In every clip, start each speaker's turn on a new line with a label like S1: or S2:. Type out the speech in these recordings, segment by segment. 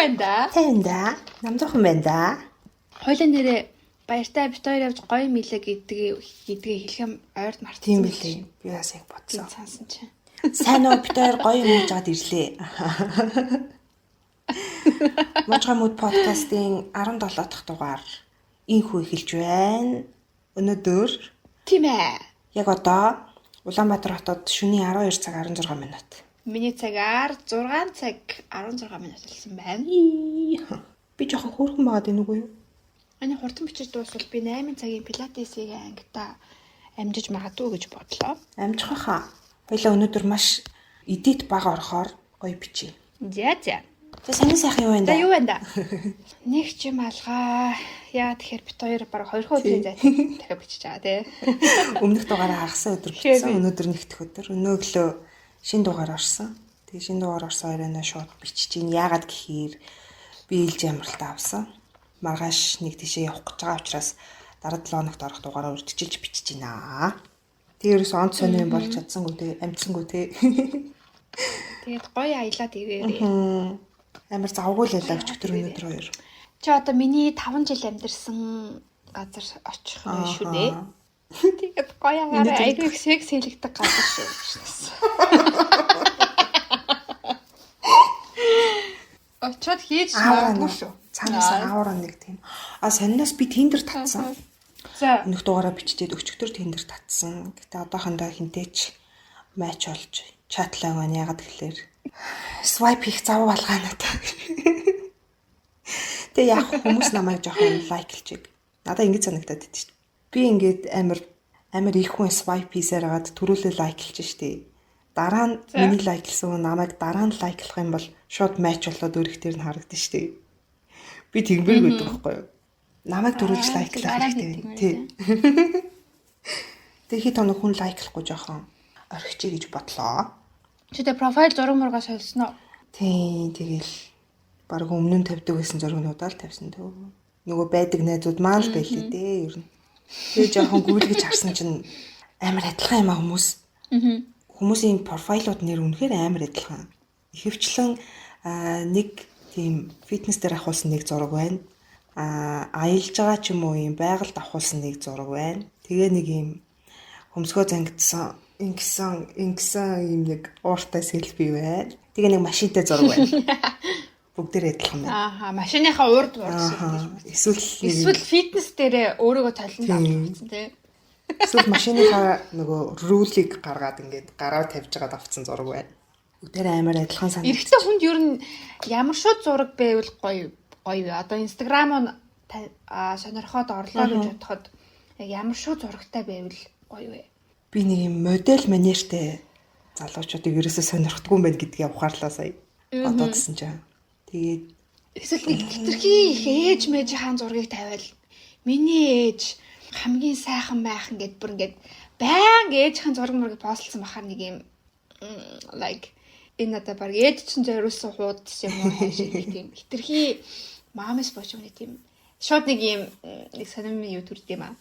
S1: байна да.
S2: Сайн да. Намзуухан байна да.
S1: Хоёлаа нэрээ баяртай бит хоёр явж гоё мэлээ гэдгийг хэлэх юм ойрд мартсан.
S2: Тийм билээ. Би бас яг бодсон.
S1: Сансан чинь.
S2: Сайн уу, бит хоёр гоё юм хийж аваад ирлээ. Можгой мод подкастын 17 дахь дугаар инхүү эхэлж байна. Өнөөдөр
S1: Тийм ээ.
S2: Яг одоо Улаанбаатар хотод шөнийн 12 цаг 16 минут.
S1: Миний цагаар 6 цаг 16 минут болсон байна.
S2: Би жоохон хөөрхөн байгаад байна үгүй юу?
S1: Ани хурдан бичиж дуусвал би 8 цагийн пилатесийг ангита амжиж магадгүй гэж бодлоо.
S2: Амжих хаа. Хоёлаа өнөөдөр маш эдит бага орохоор гоё бичээ.
S1: За за.
S2: За сайн сайхан юу байна
S1: да? За юу байна да? Нэг ч юм алгаа. Яа тэгэхээр бит хоёр баг 2 өдрийн зайтай дахиад бичиж байгаа тий.
S2: Өмнөх дугаараа хагасаа өдөр бичсэн. Өнөөдөр нэгдэх өдөр. Өнөөглөө шинэ дугаар орсон. Тэгээ шинэ дугаар орсон оройноо шууд бичиж чинь. Яагаад гэхээр би ээлж амралтаа авсан. Маргааш нэг тийшээ явах гэж байгаа учраас дараа 7 хоногт орох дугаараа урьдчилж бичиж байна. Тэгээ ерөөс онц сонио юм болж чадсангүй те, амжсангүй те.
S1: Тэгээд гоё аялаад ирээрээ.
S2: Амар завгүй л байлаа өчигдөр өнөөдөр хоёр.
S1: Чи одоо миний 5 жил амьдарсан газар очих юм шүү дээ. Тэгээд гоё агаараа айгүй их секс хийлэгдэх газар шүү. Очоод хийж магадгүй шүү.
S2: Цаанаас аавар нэг тийм. А сониноос би Tinder татсан.
S1: За.
S2: Өмнөх дугаараа бичгээд өчигдөр Tinder татсан. Гэтэ одоохондоо хинтээч матч болж чатлаа байна. Ягаад гэхлээр swipe хийх зав балгаа надад. Тэгээ яг хүмүүс намайг жоохон лайклжиг. Надаа ингэж санагдаад байд шүү. Би ингээд амар амар их хүн swipe хийсээр хагаад төрүүлээ лайклж штэ. Дараа нь миний лайклсан хүн намайг дараа нь лайклах юм бол шууд матч болоод өөрөх дээр нь харагдана штэ. Би тэгмээр гэдэг байхгүй юу? Намайг төрүүлж лайклах хэрэгтэй. Тий. Тэгээ хэд хоног хүн лайклахгүй жоохон орхичих гэж бодлоо.
S1: Чи тэ профайл зураг мургаа сольсон уу?
S2: Тий, тэгэл баг өмнө нь тавьдаг байсан зургнуудаа л тавьсан төө. Нөгөө байдаг найзууд маань л байлээ дээ ер нь. Тэгээ жоохон гүйлгэж харсан чинь амар адилхан юм а хүмүүс. Хүмүүсийн профайлууд нэр үнэхээр амар адилхан. Ихэвчлэн нэг тийм фитнес дээр авахулсан нэг зураг байна. Аялж байгаа ч юм уу юм байгальд авахулсан нэг зураг байна. Тэгээ нэг юм хөмсгөө зангидсан ингэсэн юм нэг ууртай селфи байна. Тэгээ нэг машинтай зураг байна. Бүгдээр адилхан байна.
S1: Ааха, машиныхаа урд урд. Эсвэл фитнес дээрээ өөрийгөө толонд авчихсан тий.
S2: Эсвэл машиныхаа нөгөө рүүлийг гаргаад ингээд гараа тавьж байгаад авцсан зураг байна. Бүгдээр амар адилхан санагдаж.
S1: Эрэгтэй хүнд ер нь ямар шүү зураг байвал гоё гоё вэ? Одоо Instagram сонирхоод орлоо гэж бодоход яг ямар шүү зурагтай байвал гоё вэ?
S2: Би нэг юм модель манертэй залуучуудыг ерөөсөө сонирхдаггүй юм байна гэдгийг ухаарлаа сая. Бодоодсэн чинь. Тэгээд
S1: эсвэл нэг хитрхи их ээж мэжийн зургийг тавиал миний ээж хамгийн сайхан майхан гэд бүр ингээд баян ээжийн зураг мургийг постлсон бахаар нэг юм like энэ одоо баг ээж чинь зориулсан хуудас юм уу хайш нэг тийм хитрхи мамас боч юм нэг тийм шууд нэг юм нэг сонирм юу төрд юм аа.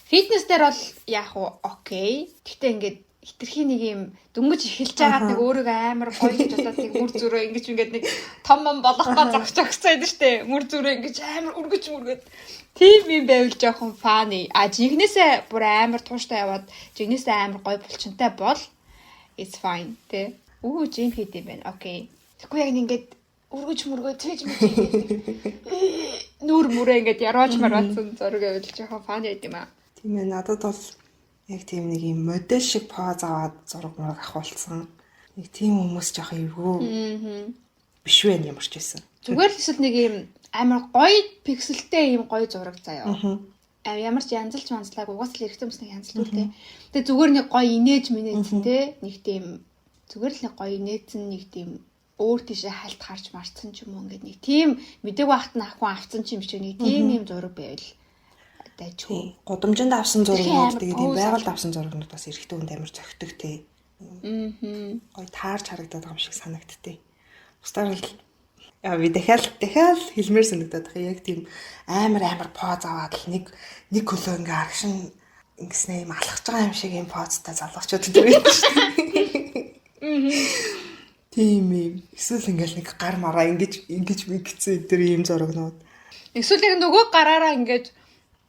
S1: Фитнес дээр бол яах вэ? Окей. Гэхдээ ингээд хитрхи нэг юм дөнгөж эхэлж байгаад нэг өөрийгөө амар гоё гэж бодоод нэг мөр зүрөө ингэж ингээд нэг том мом болгох гол зогсож өгсөн байдаг штэ. Мөр зүрөө ингэж амар өргөж мөргöd. Тийм юм байвал жоохон funny. А жинхнээсээ бүр амар тууштай яваад жинхнээсээ амар гоё булчинтай бол it's fine тэ. Үгүй жим хийд юм байна. Окей. Тэгэхгүй яг ингээд өргөж мөргөө цээж мэж ингээд нүүр мүрээ ингээд яроож маргаацсан зураг байвал жоохон funny байд юм аа.
S2: Тийм ээ, надад бол яг тийм нэг юм модель шиг поз аваад зураг мураг авахулсан. Нэг тийм хүмүүс жоохон эвгүй. Биш вэ ямар ч байсан.
S1: Зүгээр л эсвэл нэг юм амар гоё пикселтэй юм гоё зураг заяа. Ямар ч янзалж манзлааг угаасаа л эрэгтэй хүмүүс нэг янзлгүй те. Тэгээ зүгээр нэг гоё инээж минээцэн те. Нэг тийм зүгээр л нэг гоё инээцэн нэг тийм өөр тийшээ хальт харж марцсан ч юм уу ингээд нэг тийм мэдээг багт нь хүн авцсан ч юм шиг нэг тийм юм зураг байвал дайчгүй.
S2: Гудамжинд авсан зургнууд тэгээд юм байгальд авсан зургнууд бас эрэгтэй хүнд амар зохидог те. Гоё таарч харагдаад байгаа юм шиг санагдтыг. Бусдаар л яа би дахиад хэлмээр санагдаад байгаа. Яг тийм амар поз аваад л нэг хөлөө ингээ аргашин ингэснэ юм алхаж байгаа юм шиг юм позтой залуучууд байдаг шүү дээ. Тийм юм. Эсвэл ингээл нэг гар мараа ингэж ингэж мэгцэн энэ ийм зурагнууд.
S1: Эсвэл яг нөгөө гараараа ингээд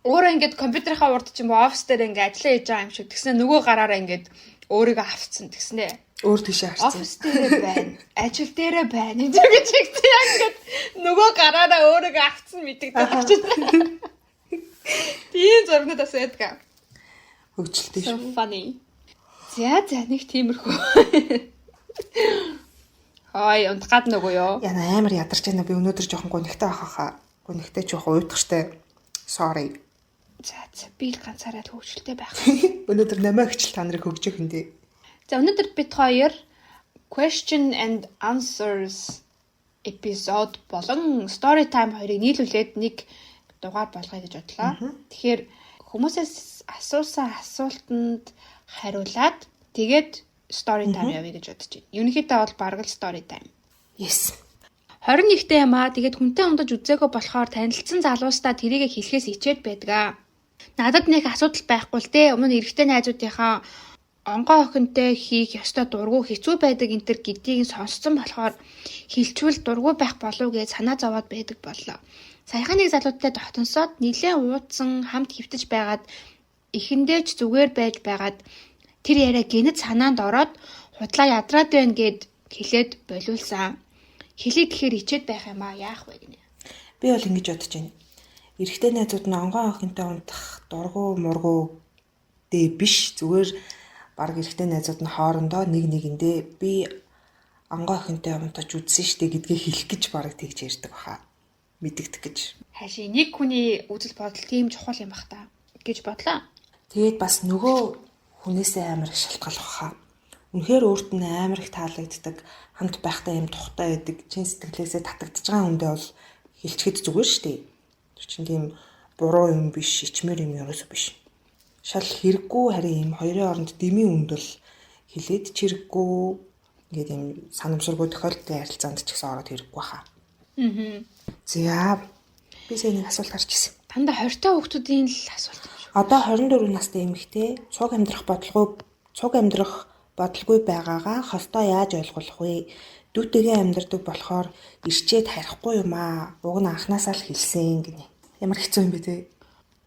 S1: өөрөө ингээд компьютерийнхаа урд ч юм уу офис дээр ингээд ажиллаа хийж байгаа юм шиг. Тэгснэ нөгөө гараараа ингээд өөрийгөө авцсан тэгснэ.
S2: Өөр тийшээ харсан.
S1: Офис дээрээ байна. Ажил дээрээ байна. Энэ гэж хэлсэн яг ингээд нөгөө гараараа өөрийгөө авцсан мэдэгдэх болчихсон. Тийм зургнууд бас байдаг.
S2: Хөгжилтэй
S1: шүү. So funny. За за нэг тиймэрхүү. Хой унтгаад нөгөө юу?
S2: Яна амар ядарч байна. Би өнөөдөр жоохон гунигтай байх хаа. Гунигтай ч жоохон уйдгартай. Sorry.
S1: За за би л ганцаараа л хөгжилтэй байх.
S2: Өнөөдөр намайг хичл та нарыг хөгжих юм дээ.
S1: За өнөөдөр бид хоёр question and answers эпизод болон story time хоёрыг нийлүүлээд нэг дугаар болгоё гэж бодлоо. Тэгэхээр хүмүүсээс асуусан асуултанд хариулаад тэгээд story time явъя гэж бодож байна. Ерөнхийдөө бол бараг л story time.
S2: Yes.
S1: 21-тэй юм аа. Тэгээд хүнтэй ундаж үзээгүй болохоор танилцсан залуустаа тэрийгэ хэлэхээс ичээд байдаг. Надад нэг асуудал байхгүй л дээ. Өмнө нь эрэгтэй найзуудынхаа онгоо охинтой хийх ёстой дургу хэцүү байдаг энэ төр гэдгийг сонсцсон болохоор хилчүүл дургу байх болов гэж санаа зовоод байдаг боллоо. Саяхан нэг залуутай дотносоод нилээн уудсан хамт хөвтөж байгаад эхэндээ ч зүгээр байж байгаад тэр яриа гэнэт санаанд ороод худлаа ядраад байна гэд хэлээд болиулсан. Хэлий гэхээр ичээд байх юм аа яах вэ гинэ.
S2: Би бол ингэж бодож байна. Эрэгтэй найзууд нь онгоо охинтой унтах дургу мургу дэ биш зүгээр баг эрэгтэй найзууд нь хоорондоо нэг нэгэндээ би онгоо охинтой унтаж үзсэн штэ гэдгээ хэлэх гэж бараг тэгж ярьдаг баха. Мэдэгдэх гэж.
S1: Хаашаа нэг хүний үзэл бодол тийм чухал юм бах та гэж бодлоо.
S2: Тэгээд бас нөгөө хүнээсээ амар их шалтгааллах баха. Үнэхээр өөрт нь амар их таалагддаг, хамт байхдаа юм тухтай байдаг, чин сэтгэлээсээ татагдж байгаа хүндээ бол хэлчихэд зүгээр штэ. Тэр чинь тийм буруу юм биш, ичмэр юм ерөөсөө биш. Шал хэрэггүй харин юм хоёрын оронд дэмий үнд бол хилээд ч хэрэггүй ингээд юм санамсаргүй тохиолдлын харилцаанд ч гэсэн ороод хэрэггүй хаа.
S1: Аа.
S2: За би сая нэг асуулт гарч ирсэн.
S1: Дандаа 20 та хүүхдүүдийн л асуулт юм шүү.
S2: Одоо 24 настай эмэгтэй цуг амьдрах бодлого байгаагаа холдоо яаж ойлгох вэ? Дүүтэйгээ амьдардаг болохоор ирчээд харихгүй юм аа. Уг нь анханасаа л хэлсэн гинэ. Ямар хэцүү юм бэ те?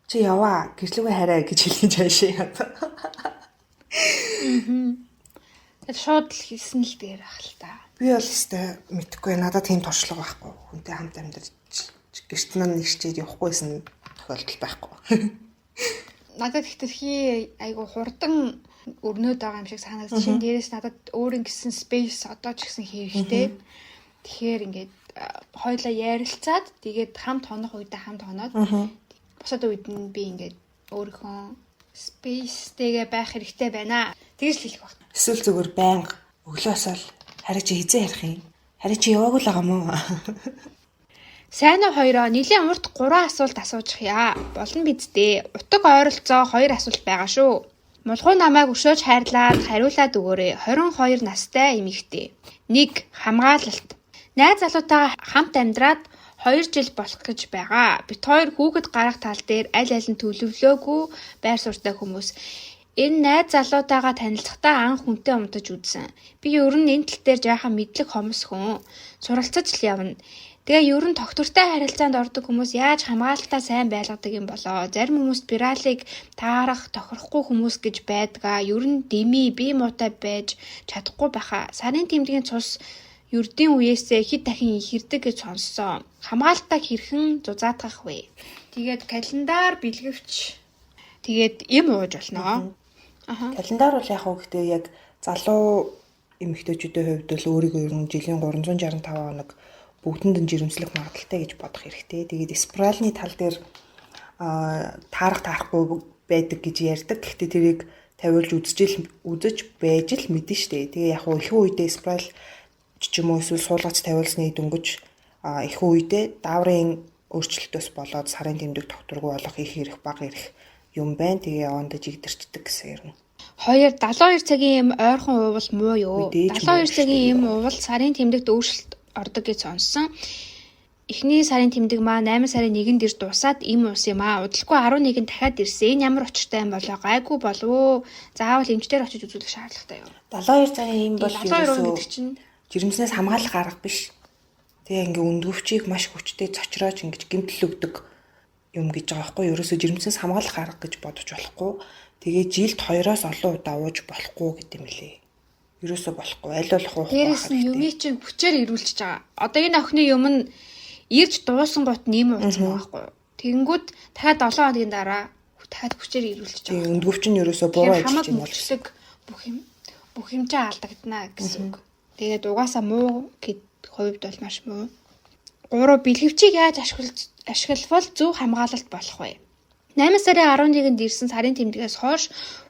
S2: Чи яваа, гэрлүүгээ хараа гэж хэлэх цаашаа.
S1: Тэгээд шууд л хэлсэн л дээр ах л та.
S2: Би бол өстой мэдхгүй надад тийм туршлага байхгүй. Хүнтэй хамт амьдарч гэрт нь ирчээд явахгүйсэн тохиолдол байхгүй.
S1: Надад хэтэрхий айгу хурдан өрнөд байгаа юм шиг санагдаж чинь дээрээс надад өөр ингэсэн space одоо ч гэсэн хэрэгтэй. Тэгэхээр ингээд хоёлаа ярилцаад тэгээд хамт хонох үедээ хамт хоноод бусад үед нь би ингээд өөрийнхөө space-тэйгээ байх хэрэгтэй байна. Тэгж л хэлэх баг.
S2: Эсвэл зүгээр байнга өглөөсөө л хараа чи хизээ ярих юм. Хараа чи яваагүй л байгаа мó.
S1: Сайн уу хоёроо нэлийн урт 3 асуулт асуучих яа. Болно биз дээ. Утга ойролцоо 2 асуулт байгаа шүү. Мулгуу намайг өшөөж хайрлаад хариулаад өгөөрэй. 22 настай эмэгтэй. 1. Хамгаалалт. Найз залуутайгаа хамт амьдраад 2 жил болох гэж байгаа. Бит хоёр хүүхэд гарах тал дээр аль аль нь төлөвлөөгүй байр суурьтай хүмүүс. Энэ найз залуутайгаа танилцахдаа анх хүнтэй унтаж үзсэн. Би ер нь энэ тал дээр жаахан мэдлэг хомс хүн. Суралцаж л явна. Тэгээ ер нь тогтвортой харилцаанд ордог хүмүүс яаж хамгаалалтаа сайн байлгадаг юм болоо. Зарим хүмүүс спиралыг таарах, тохирохгүй хүмүүс гэж байдгаа. Ер нь дэмий, бие муутай байж чадахгүй байхаа. Сарын тэмдгийн цус ердийн үеэсээ хэд дахин ихэрдэг гэж сонссон. Хамгаалтаа хэрхэн зузаатгах вэ? Тэгээд календар бэлгэвч тэгээд им ууж болно. Аха.
S2: Календар бол яг уу гэхдээ яг залуу эмэгтэйчүүдийн хувьд бол өөрийгөө ер нь жилийн 365 хоног бүгдэнд нь жирэмслэх магадaltaй гэж бодох хэрэгтэй. Тэгээд спиральны тал дээр таарах таарахгүй байдаг гэж ярьдаг. Гэхдээ тэрийг тавиулж үзэж байж л мэдэн штэ. Тэгээ яг уу ихэнх үедээ спираль ч юм уу эсвэл суулгац тавиулсны дөнгөж ихэнх үедээ дааврын өөрчлөлтөөс болоод сарын тэмдэг тогтворгүй болох их ирэх бага ирэх юм байна. Тэгээ явандаж игдэрчдэг гэсэн юм.
S1: 2 72 цагийн эм ойрхон уувал муу юу?
S2: Мэдээж
S1: 72
S2: муу шүү
S1: цагийн
S2: дээ.
S1: эм уувал сарын тэмдэгт өөрчлөлт ордог гэж сонссон. Эхний сарын тэмдэг маа 8 сарын 1-нд ир дуусаад эм уус юм аа. Удалгүй 11-нд дахиад ирсэн. Энэ ямар учиртай юм болоо? Гайгүй болов уу? Заавал эмчтэр очиж үзүүлэх шаардлагатай юу?
S2: 72 цагийн эм бол
S1: 72
S2: ерөөсөө
S1: гэдэг чинь
S2: Жирэмснээс хамгаалах арга биш. Тэгээ ингээ өндгөвчийг маш хүчтэй цочроож ингэж гэмтэл өгдөг юм гэж байгаа байхгүй юу? Ерөөсөө жирэмснээс хамгаалах арга гэж бодож болохгүй. Тэгээ жилд 2-оос олон удаа ууж болохгүй гэдэг юм лээ. Ерөөсөө болохгүй. Аль болох уухгүй.
S1: Дээрээс нь юмыг чинь хүчээр ирүүлчихэж байгаа. Одоо энэ охины юм нь ирж дуусан гут нэм ууцсан байгаа байхгүй юу? Тэгэнгүүт дахиад 7 хоногийн дараа дахиад хүчээр ирүүлчихэж
S2: байгаа.
S1: Тийм
S2: өндгөвч нь ерөөсөө буруу ажиллаж
S1: байна бол бүх юм чинь алдагдана гэсэн үг. Тэгээд угаасаа муу гэд хувьд бол маш муу. 3 бэлгэвчийг яаж ашиглавал зөв хамгаалалт болох вэ? 8 сарын 11-нд ирсэн сарын тэмдгээс хойш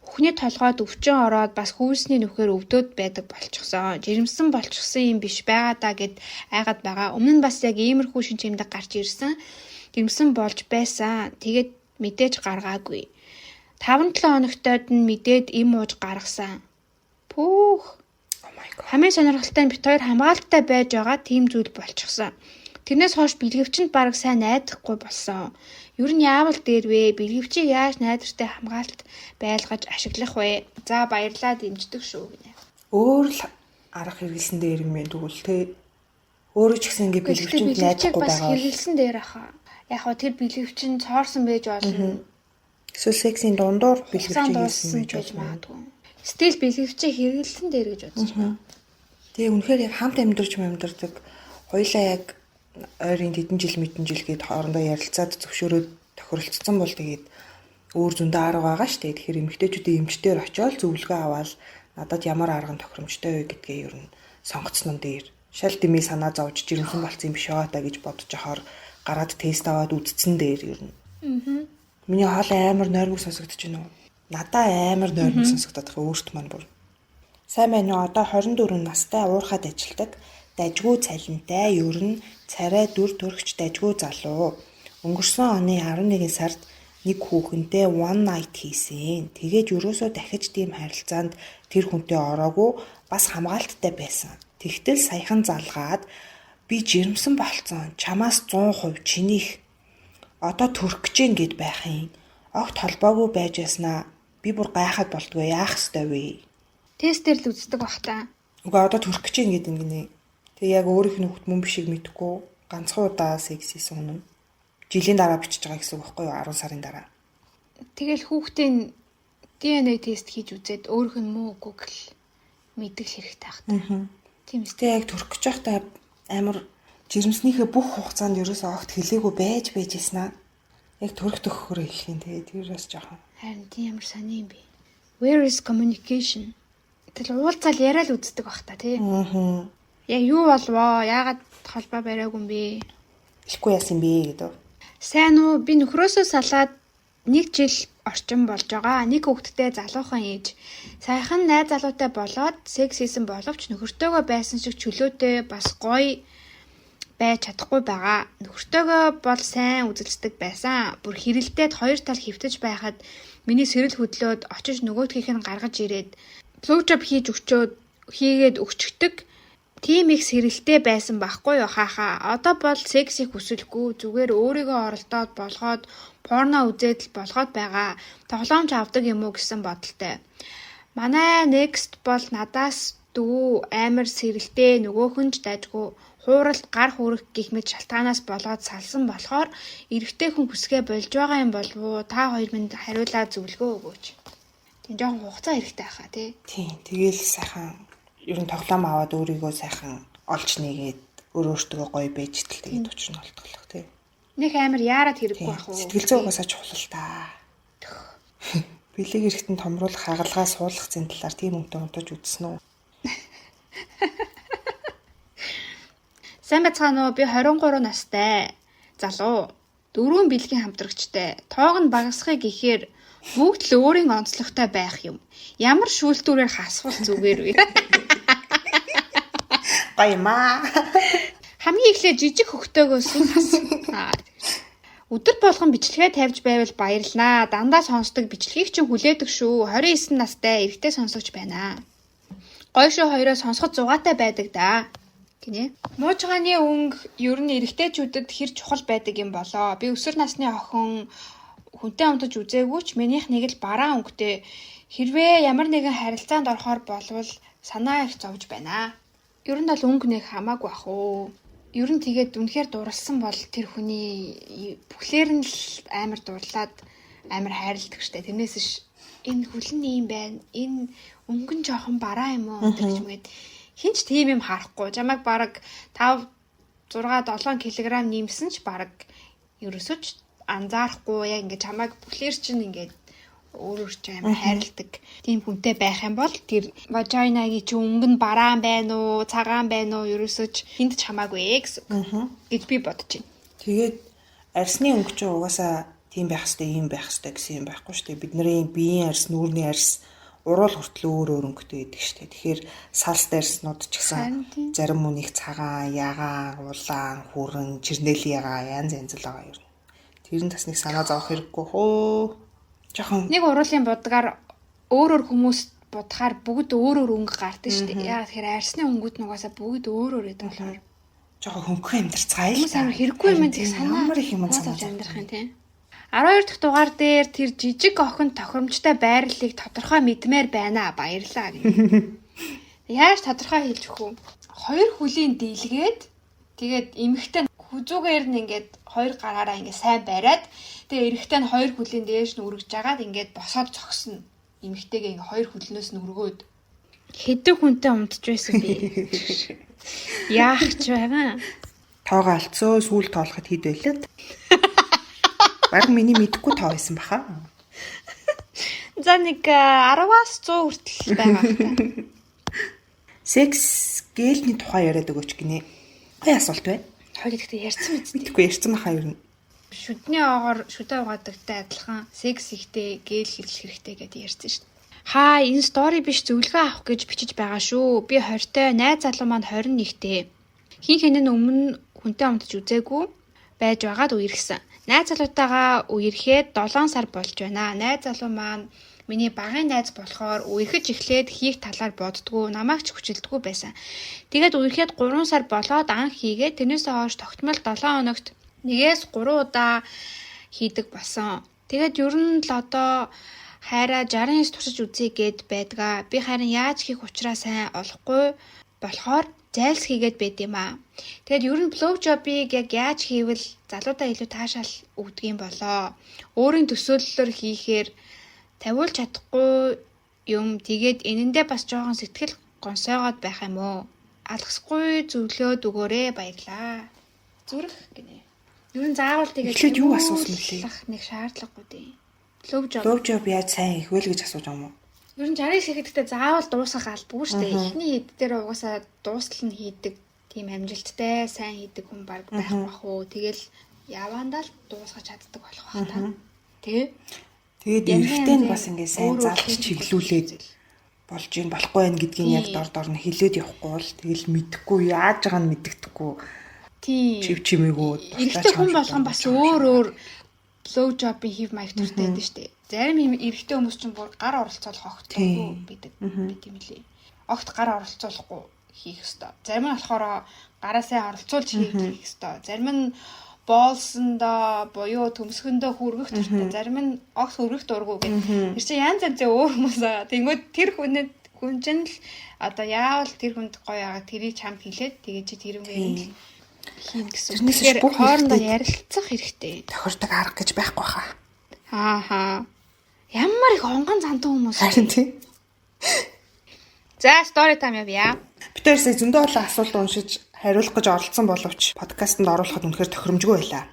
S1: бүхний толгойд өвчин ороод бас хүйсний нүхээр өвдөд байдаг болчихсон. Жирэмсэн болчихсон юм биш байгаа даа гэд айгаад байгаа. Өмнө нь бас яг иймэрхүү шин чимдэг гарч ирсэн. Жирэмсэн болж байсан. Тэгээд мэдээж гаргаагүй. 5-7 хоногтойд нь мэдээд им ууж гаргасан. Пүүх.
S2: Oh my god.
S1: Хамгийн сонирхолтой нь бит хоёр хамгаалттай байж байгаа тийм зүйл болчихсон. Тэрнээс хойш бэлгэвчэнд бараг сайн найдахгүй болсон. Ер нь яавал дээр вэ? Бэлгэвчийг яаж найдвартай хамгаалт байлгаж ашиглах вэ? За баярлалаа, дэмждэг шүү гинэ.
S2: Өөр л арга хэрэгэлсэн дээр юм байна тэгвэл те. Өөрөө ч гэсэн ингээ бэлгэвчэнд найдахгүй
S1: байгаа. Бас хэрэгэлсэн дээр аха. Яг хоо тэр бэлгэвчин цоорсон байж болно.
S2: Эсвэл сексийн дундуур бэлгэвчийг хийсэн байж
S1: магадгүй. Стил бэлгэвчийг хэрэгэлсэн дээр гэж бодож байна.
S2: Тэгээ үнэхээр яг хамт амьдарч амьдардаг хоёлаа яг ойрын тэдэн жил мэдэн жил гээд хоорондоо ярилцаад зөвшөөрөөд тохиролцсон бол тэгээд өөр зөндөө арга байгаа шүү дээ. Тэгэхээр эмэгтэйчүүдийн эмчтэр очиод зөвлөгөө аваад надад ямар арга нь тохиромжтой вэ гэдгээ ер нь сонгоцсон дээр шал дэмий санаа зовж жирэмсэн болсон юм биш үү та гэж бодож ахаар гараад тест аваад үдцсэн дээр ер нь. Миний хоол амар нойрмог сонсогдож байна уу? Надаа амар нойрмог сонсогдоод байгаа өөрт маань бүр. Сайн байна уу? Одоо 24 настай уурхад ажилладаг. Дажгүй цалинтай, ер нь царай дүр төрхч дажгүй залуу. Өнгөрсөн оны 11 сард нэг хүүхэнтэй one night хийсэн. Тэгээд ерөөсөө дахиж тийм харилцаанд тэр хүнтэй ороогүй, бас хамгаалттай байсан. Тэгтэл саяхан залгаад би жирэмсэн болцсон. Чамаас 100% чинийх. Одоо төрөх гэж гин гэд байх юм. Огт холбоогүй байж яснаа. Би бүр гайхаад болдгоо, яах ёстой вэ?
S1: Тестээр л үздэг бах та.
S2: Үгүй одоо төрөх гэж гин гэд ингэнэ. Тэгээ яг өөрийнх нь хүүхд мөн бишийг мэдэхгүй ганцхан удаа секс хийсэн хүн. Жилийн дараа бичиж байгаа гэсэн үг байхгүй юу? 10 сарын дараа.
S1: Тэгэл хүүхдийн DNA тест хийж үзээд өөрийнх нь муу үгүй гэл мэдэх хэрэгтэй байх та. Тийм
S2: ээ. Тэгээ яг төрөх гэж байхдаа амар жирэмснийхээ бүх хугацаанд ерөөсөө огт хэлээгүй байж байжсэн аа. Яг төрөх төхөхөөр хэлэх юм тэгээ тэр бас жоохон.
S1: Харин тийм ямар сони юм бэ? Where is communication? Тэгэл уулзаал яриа л үздэг бах та тий. Яг юу болвоо? Яагаад холбоо бариагүй юм бэ?
S2: Хэлэхгүй яасан бэ гэдэг.
S1: Сайн уу? Би нөхрөөсөө салаад 1 жил орчим болж байгаа. Нэг хүүхэдтэй залуухан ээж. Саяхан найз залуутай болоод секс хийсэн боловч нөхөртөөгөө байсан шиг чөлөөтэй бас гоё байж чадахгүй байгаа. Нөхөртөөгөө бол сайн үзэлцдэг байсан. Бүр хэрэлдээд хоёр тал хэвтэж байхад миний сэрэл хөдлөөд очиж нөгөөдхийнх нь гаргаж ирээд blowjob хийж өгчөөд хийгээд өгчгдөг. Тийм их сэрэлтэй байсан байхгүй юу хаахаа. Одоо бол сексийг хүсэлгүй, зүгээр өөрийгөө оролдоод болгоод порно үзээд л болгоод байгаа. Тоглоомч авдаг юм уу гэсэн бодолтой. Манай next бол надаас дүү амар сэрэлтэй, нөгөөх нь ч дайжгүй. Хууралд гар хүрэх гэх мэт шалтгаанаас болоод салсан болохоор эрэгтэй хүн хүсгээ болж байгаа юм болов уу? Та хоёр минь хариулаа зөвлөгөө өгөөч. Тийм жоохон хугацаа хэрэгтэй байхаа тий.
S2: Тийм тэгэл сайхан ер нь тоглоом аваад өөрийгөө сайхан олж нэгээд өөр өөртөө гоё байж тэл тэгээд учир нь олдголох тий.
S1: Нэг амар яарад хэрэггүй байх уу?
S2: Сэтгэл зүй угаасаа чухал л та. Бэлэг эрэхтэн томруулах хагалгаа суулгах зэн талаар тийм үнтэй унтаж үзсэн үү?
S1: Сайн байцгаана уу? Би 23 настай залуу. 4 бэлгийн хамтрагчтай. Тоог нь багасхыг гэхээр бүгд л өөрийн онцлогтой байх юм. Ямар шүүлтүүрээр хасвал зүгээр вэ?
S2: Баямаа.
S1: Хамгийн эхлээд жижиг хөхтөөгөөс хас. Өдөр болгон бичлэгээ тавьж байвал баярлнаа. Дандаа сонсдог бичлэгийг чинь хүлээдэг шүү. 29 настай эрэгтэй сонсогч байна. Гоё шүү хоёроо сонсоход зугаатай байдаг да. Гинэ. Муужгааны өнгө ер нь эрэгтэйчүүдэд хэр чухал байдаг юм болоо. Би өсвөр насны охин хүнтэй унтаж үзээгүй ч минийх нэг л бараан өнгөтэй. Хэрвээ ямар нэгэн харилцаанд орохоор болвол санаа их зовж байна. Ер нь бол өнгө нэг хамаагүй ах уу. Ер нь тэгээд үнэхээр дурлсан бол тэр хүний бүхлээр нь л амар дурлаад амар хайрладаг штэ. Тэрнээс ш энэ хөл нь ийм байна. Энэ өнгө нь жоохон бараа юм уу гэдэг ч юм гээд хинч тийм юм харахгүй. Чамайг бараг 5 6 7 кг нэмсэн ч бараг ерөөсөө ч анзаарахгүй, яг ингээд чамайг бүхлээр чинь ингээд өөрөөр ч амар хайрладаг тийм хүнтэй байх юм бол тэр vagina-гийн чи өнгө нь бараан байна уу, цагаан байна уу, ерөөсөө ч хүнд ч хамаагүй гэсэн гэж би бодож байна.
S2: Тэгээд арьсны өнгө чинь угаасаа тийм байх хэвээр, ийм байх хэвээр гэсэн юм байхгүй шүү дээ. Бидний биеийн арьс, нүүрний арьс, уруул хүртэл өөр өөр өнгөтэй байдаг шүү дээ. Тэгэхээр салст арьснууд ч гэсэн зарим үнийг цагаан, ягаан, улаан, хүрэн, чирнэл ягаан янз янз л байгаа юм. Тэр нь бас нэг санаа зовох хэрэггүй хөө. Жохон
S1: нэг уруулын будгаар өөр өөр хүмүүс будахаар бүгд өөр өөр өнгө гардаг шүү дээ. Яагаад тэгэхээр арьсны өнгүүд нь угаасаа бүгд өөр өөр гэдэг болохоор
S2: жоохон хөнгөн амьдарцгаая л.
S1: Хүмүүс амар хэрэггүй юм зэх санаа.
S2: Ямар их юм санаа
S1: зовж амьдрах юм те. 12 дахь дугаар дээр тэр жижиг охин тохиромжтой байрлалыг тодорхой мэдмээр байна. Баярлаа гэнэ. Яаж тодорхой хэлж өгөх вэ? Хоёр хөлийн дийлгээд, тэгээд эмэгтэй хүзүүгээр нь ингээд хоёр гараараа ингээд сайн бариад, тэгээ эрэгтэй нь хоёр хөлийн дээш нь өргөж жагаад ингээд босоод зогсно. Эмэгтэйгээ ингээд хоёр хөлнөөс нь өргөөд. Хэдэн хүнтэй унтж байсан бэ? Яах ч байгаа.
S2: Тоогоо алдсоо, сүүл тоолоход хэд байлаа? Бараг миний мэдэхгүй тоо байсан баха.
S1: За, нэг 10-аас 100 хүртэл байгаа хта.
S2: Секс гэлний тухай яриад өгөөч гинэ. Гой асуулт байна.
S1: Хоёр гэхдээ ярьсан мэт.
S2: Мэдэхгүй, ярьсан баха ер нь.
S1: Шүдний оогоор шүдэ угаадагтай адилхан секс ихтэй гээл хэрэглэх хэрэгтэй гэдээ ярьсан шүү дээ. Хаа, энэ story биш, зөвлөгөө авах гэж бичиж байгаа шүү. Би 20-тай, найз залуу маань 21-тэй. Хин хинэн өмнө хүнтэй унтж үзээгүй байж байгаад үерхсэн. Найз залуутайгаа үерхэд 7 сар болж байна. Найз залуу маань миний багын найз болохоор үерхэж эхлээд хийх талаар боддгоо, намайг ч хүчилдэггүй байсан. Тэгээд үерхэд 3 сар болоод анх хийгээд, тэрнээс хойш тогтмол 7 хоногт нэгээс 3 удаа хийдэг болсон. Тэгээд ер нь л одоо хайраа 69 туршиж үзье гэд байдгаа. Би харин яаж хийх учраа сайн олохгүй болохоор зайлс хийгээд байд юм аа. Тэгээд ер нь blow job-ыг яг яаж хийвэл залуудаа илүү таашаал өгдөг юм болоо. Өөрийн төсөөллөөр хийхээр тавиулж чадахгүй юм. Тэгээд энэндээ бас жоохон сэтгэл гонсойгоод байх юм уу? Алгасгүй зөвлөөд өгөөрэй, баярлаа. Зүрх гинэ. Ер нь заавал тэгээд
S2: Эхлээд юу асуусан бэлээ?
S1: Нэг шаардлагагүй дээ. Blow job.
S2: Blow job яаж сайн хийх вэ л гэж асууж байгаа юм уу?
S1: Ер нь 69 хийхдээ заавал дуусгах албагүй шүү дээ. Эхний хэд дээр угаасаа дуустал нь хийдэг тийм амжилттай сайн хийдэг хүн баг байх бах уу. Тэгэл явандаа л дуусгаж чаддаг болох бах та. Тэ?
S2: Тэгээд эрэгтэй нь бас ингээ сайн залж чиглүүлээд болж ийн, болохгүй байх гэдгийг яг дор дор нь хэлээд явахгүй бол тэгэл мэдэхгүй, яаж байгаа нь мэддэхгүй. Чив чимээгүү.
S1: Эрэгтэй хүн болгон бас өөр өөр blow job-ын хэв маяг дуртай байдаг шүү дээ. Зарим юм эрэгтэй хүмүүс чинь бүр гар оролцоолох огтгүй байдаг байт юм лээ. Огт гар оролцуулахгүй хийх ёстой. Зарим нь болохоор гараа сайн оролцуулж хийх ёстой. Зарим нь боолсондоо буюу төмсгөндөө хүргэх дуртай. Зарим нь огт хүргэх дургүй гэх. Тэр чинь янз янзын өөр хүмүүс байгаа. Тэнгүүд тэр хүнээ хүн чинь л одоо яавал тэр хүнд гоё байгаа тэрийг чамд хэлээд, тэгээ чи тэрүүгээр нь л хийн гэсэн. Тэгэхээр хоорондоо ярилцах хэрэгтэй.
S2: Тохирдог арга гэж байхгүй хаа.
S1: Аа. Ямар их онгон зантан хүмүүс.
S2: Харин тийм.
S1: За, story time явъя.
S2: Бид хоёр сая зөндөө олон асуулт уншиж хариулах гэж оролцсон боловч подкастэнд оруулахад үнэхээр тохиромжгүй байлаа.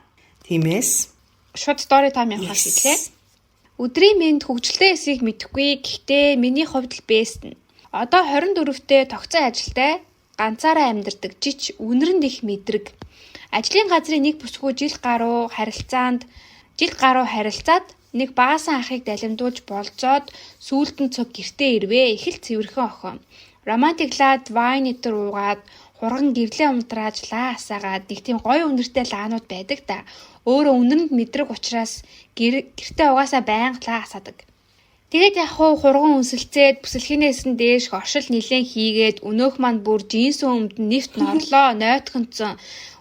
S2: Тиймээс
S1: шууд story time явахаар шийдлээ. Өдрийн мэнд, хөгжилтэй эсийг мэдэхгүй. Гэхдээ миний хувьд л best нь. Одоо 24-тэй, тогтсон ажилтай, ганцаараа амьдардаг, жич үнэрэнд их мэдрэг. Ажлын газрын нэг бүсгүй жил гаруй харилцаад, нэг баасан ахыг далимдуулж болзоод, сүүлд нь цуг гэртээ ирвэ. Их л цэвэрхэн охин. Романтиклаад wine этер уугаад, хурган гэрлээ унтрааж, лаа асаагаад, нэг тийм гоё үнэртэй лаанууд байдаг та. Өөрөө үнэрэнд мэдрэг учраас гэртээ угаасаа байнга лаа асаадаг. Тэгээд яг хуу хурган үнсэлцээд, бүсэлхийнээс нь дээш оршил нилээн хийгээд, өнөөх маань бүр жинсэн өмд нь нэвт норлоо, нойтхонцсон.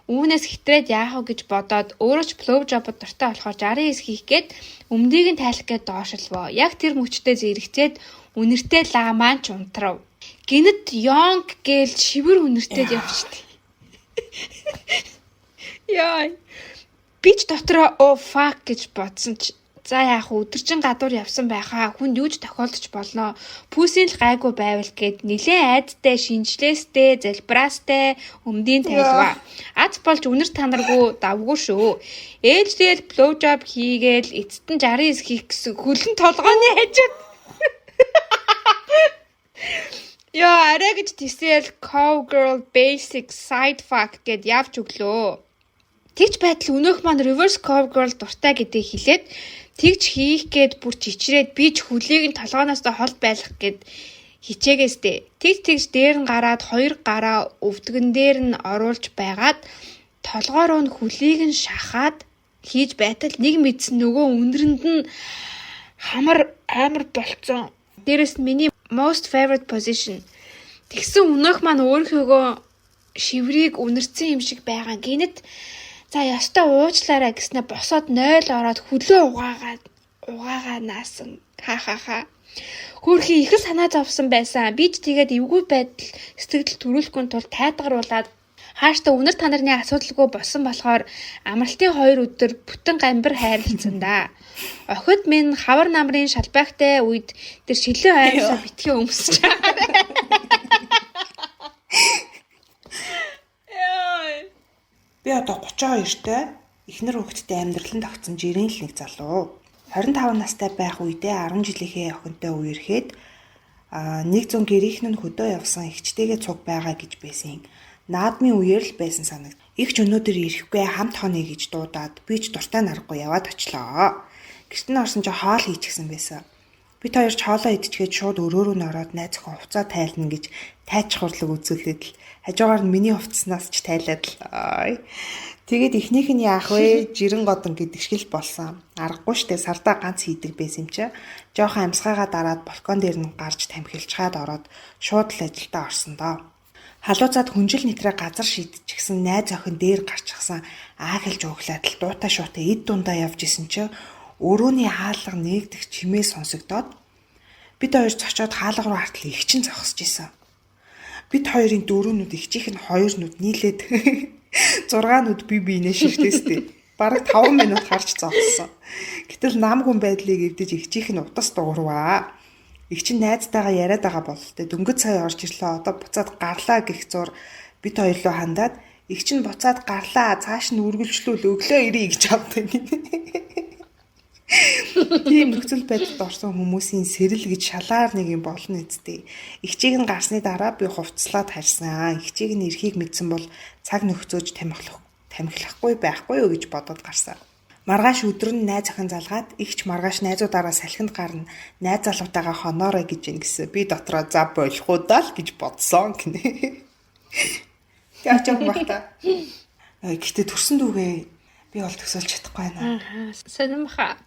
S1: Үүнээс хэтрээд яах вэ гэж бодоод, өөрөө ч blow job-д дуртай болохоор 69 хийх гээд өмдийг нь тайлах гээд доошлвоо. Яг тэр мөчтөө зэрэгцээд үнэртэй лаа маань ч унтрав. Гинэт йонг гээл шивэр үнэртэй явчихдаг. Яа. Би ч дотроо oh fuck гэж бодсон ч за яах вэ? Өдөржин гадуур явсан байхаа хүнд юу ч тохиолдож болно. Пүүсийн л гайгүй байвал гэд нилээн айдтай, шинжлээстэй, залбираастай өмдийн тайлва. Аз болж үнэр танаргүй давгүй шүү. Ээж тэгэл blow job хийгээл эцэст нь 69 хийх гэсэн хөлн толгойн хажууд. Яа, арай гэж тисэл cowgirl basic side fuck гэд явж өглөө. Тэгж байтал өнөөх маань reverse cowgirl дуртай гэдгийг хэлээд тэгж хийх гээд бүр чичрээд би ч хөлийг нь толгооноос хол байлгах гээд хичээгээстэй. Тэгж тэгж дээр нь гараад хоёр гараа өвдгөн дээр нь оруулж байгаад толгой руу нь хөлийг нь шахаад хийж байтал нэг мэдсэн нөгөө үнэрэнд нь хамар амар болцсон. Дээрэс нь миний most favorite position. Тэгсэн өнөөх маань өөрийнхөөгөө шиврийг үнэрсэн юм шиг байгаа. Гинэт за ёстой уучлаарай гэснээр босоод 0 ороод хөлөө угаагаа наасан. Ха ха ха. Хөөрхий их л санаа зовсон байсан. Би ч тэгээд эвгүй байдал сэтгэл төрүүлэхгүй тул тайлгаруулад хааштай үнэр танарны асуудалгүй болсон болохоор амралтын 2 өдөр бүтэн гамбар хайрлцсан да. Охид минь хавар намрын шалбайхтай үед тэр шилэн ойрсоо битгий өмсөж байгаа.
S2: Би одоо 32-тай эхнэр хүүхэдтэй амьдралын тогтсон жирийн л нэг залуу. 25 настай байх үедээ 10 жилийнхээ охинтой үерхэд 100 гэрийнх нь хөдөө явсан эгчтэйгээ цуг байгаа гэж байсан. Наадмын үеэр л байсан санагд. Эгч өнөөдөр ирэхгүй хамт хонё гэж дуудаад би ч дуртай нарахгүй яваад очлоо. Гэрт нь орсон чи хоол хийчихсэн байсан. Бид хоёр ч хоолоо идчихээд шууд өрөөрөө нь ороод найз охин хувцаа тайлна гэж тайчих хурлаг үзүүлээд л хажуугаар нь миний хувцснаас ч тайлаад л. Тэгээд эхнийх нь яах вэ? Жирэн годон гэдэг шиг л болсон. Аргагүй штэ сардаа ганц хийдэг байсан юм чи. Жохон амьсгаагаа дараад балкон дээр нь гарч тамхилчгаад ороод шууд л ажилдаа орсон доо. Халууцаад хүнжил нэтрээ газар шидчихсэн найз охин дээр гарчихсан аахилж ууглаад л дуутай шуутай эд дундаа явж исэн чи өрөөний хаалга нээгдэх чимээ сонсогдоод бид хоёр цочоод хаалга руу хартал их чин зогсож исэн. Бид хоёрын дөрөв нүд эгчийнх нь хоёр нүд нийлээд 6 нүд бие биенээ ширтээстэй. Бараг 5 минут харж зогссон. Гэтэл нам хүн байдлыг эвдэж эгчийнх нь утас дуурваа. Эгч нь найзтайгаа яриад байгаа бололтой. Дөнгөж сая орж ирлээ. Одоо буцаад гарлаа гэх зур бид хоёрлоо хандаад эгч нь буцаад гарлаа. Цааш нь үргэлжлүүл өглөө ирье гэж авдаг. Тийм нөхцөл байдалд орсон хүмүүсийн сэрэл гэж шалаар нэг юм болно үсттэй. Эгчийг нь гарсны дараа би хувцлаад харсан. Эгчийг нь эрхийг мэдсэн бол цаг нөхцөөж тамхилахгүй байхгүй юу гэж бодоод гарсан. Маргааш өдөр нь найз охин залгаад эгч маргааш найзуудаараа салхинд гарна. Найз залуутайгаа хоноорой гэж ин гэсэн. Би дотроо за болох уу даа л гэж бодсон гинэ. Тэг очоод баг та. Гэхдээ төрсөн дүүгээ би бол төсөөлж чадахгүй байна.
S1: Сонирмха.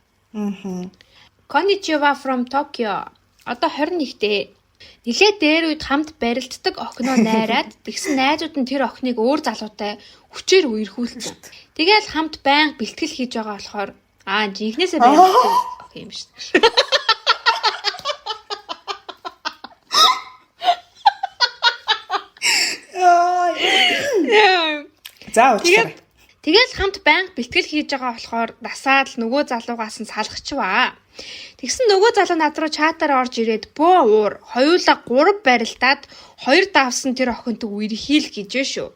S1: Konnichiwa from Tokyo. Одоо 21-тэй. Нилээ дээр үед хамт барилддаг охиноо найраад тэгсэн найзууд нь тэр охиныг өөр залуутай хүчээр үерхүүлсэн. Тэгээл хамт байнга бэлтгэл хийж байгаа болохоор жинхнээсээ барилддаг охин юм шүү дээ.
S2: За уучлаарай.
S1: Тэгээл хамт байнга бэлтгэл хийж байгаа болохоор насаад л нөгөө залуугаас нь салгачваа. Тэгсэн нөгөө залуу над руу чатаар орж ирээд бөө уур хоёулаа 3 барилдаад 2 давсан тэр охинтой үерхийл гэжээ шүү.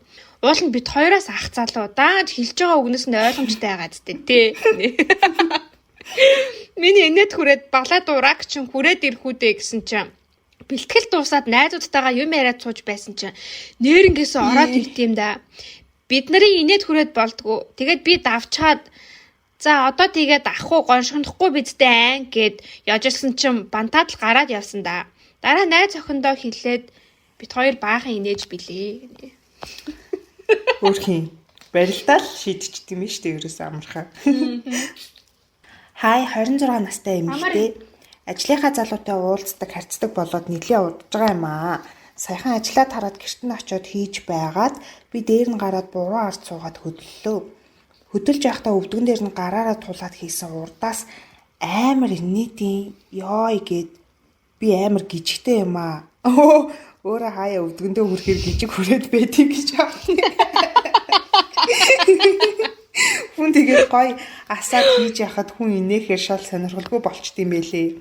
S1: Уул нь бид хоёроос ах залуу дааж хэлж байгаа үгнээс нь ойлгомжтой байгаа зү тэ. Миний инээд хүрээд балаа дураг чинь хүрээд ирэх үү гэсэн чинь бэлтгэл дуусаад найзуудтайгаа юм яриад сууж байсан чинь нэрнгээсээ ороод ирд юм да. Бид нарын инээд хүрээд болдгоо. Тэгээд би давчаад за одоо тэгээд ах уу гоншгонохгүй бидтэй айн гэд яжсэн чинь бантаад л гараад явсан да. Дараа найз охиндоо хэлээд бид хоёр баахан инээж билээ.
S2: Өөрхийн барилдаа л шийдчихдэг юм шүү дээ ерөөсөө амархан. Хай 26 настай эмэгтэй ажлынхаа залуутай уулздаг, харьцдаг болоод нэлээ удаж байгаа юм аа. Саяхан ажлаа тараад гэрт нь очиод хийж байгаад би дээр нь гараад буруу ард суугаад хөдлөлөө. Хөдөлж байхдаа өвдгөн дээр нь гараараа тулаад хийсэн урдаас амар нийтийн ёо гэд би амар гижигтэй юм аа. Өөрөө хаяа өвдгөндөө хүрэхээр гижиг хүрээд байдгийг гэж авна. Хүн тэгээд гоё асаад хийж яхад хүн инээхээр шал сонирхолгүй болчт юм байлээ.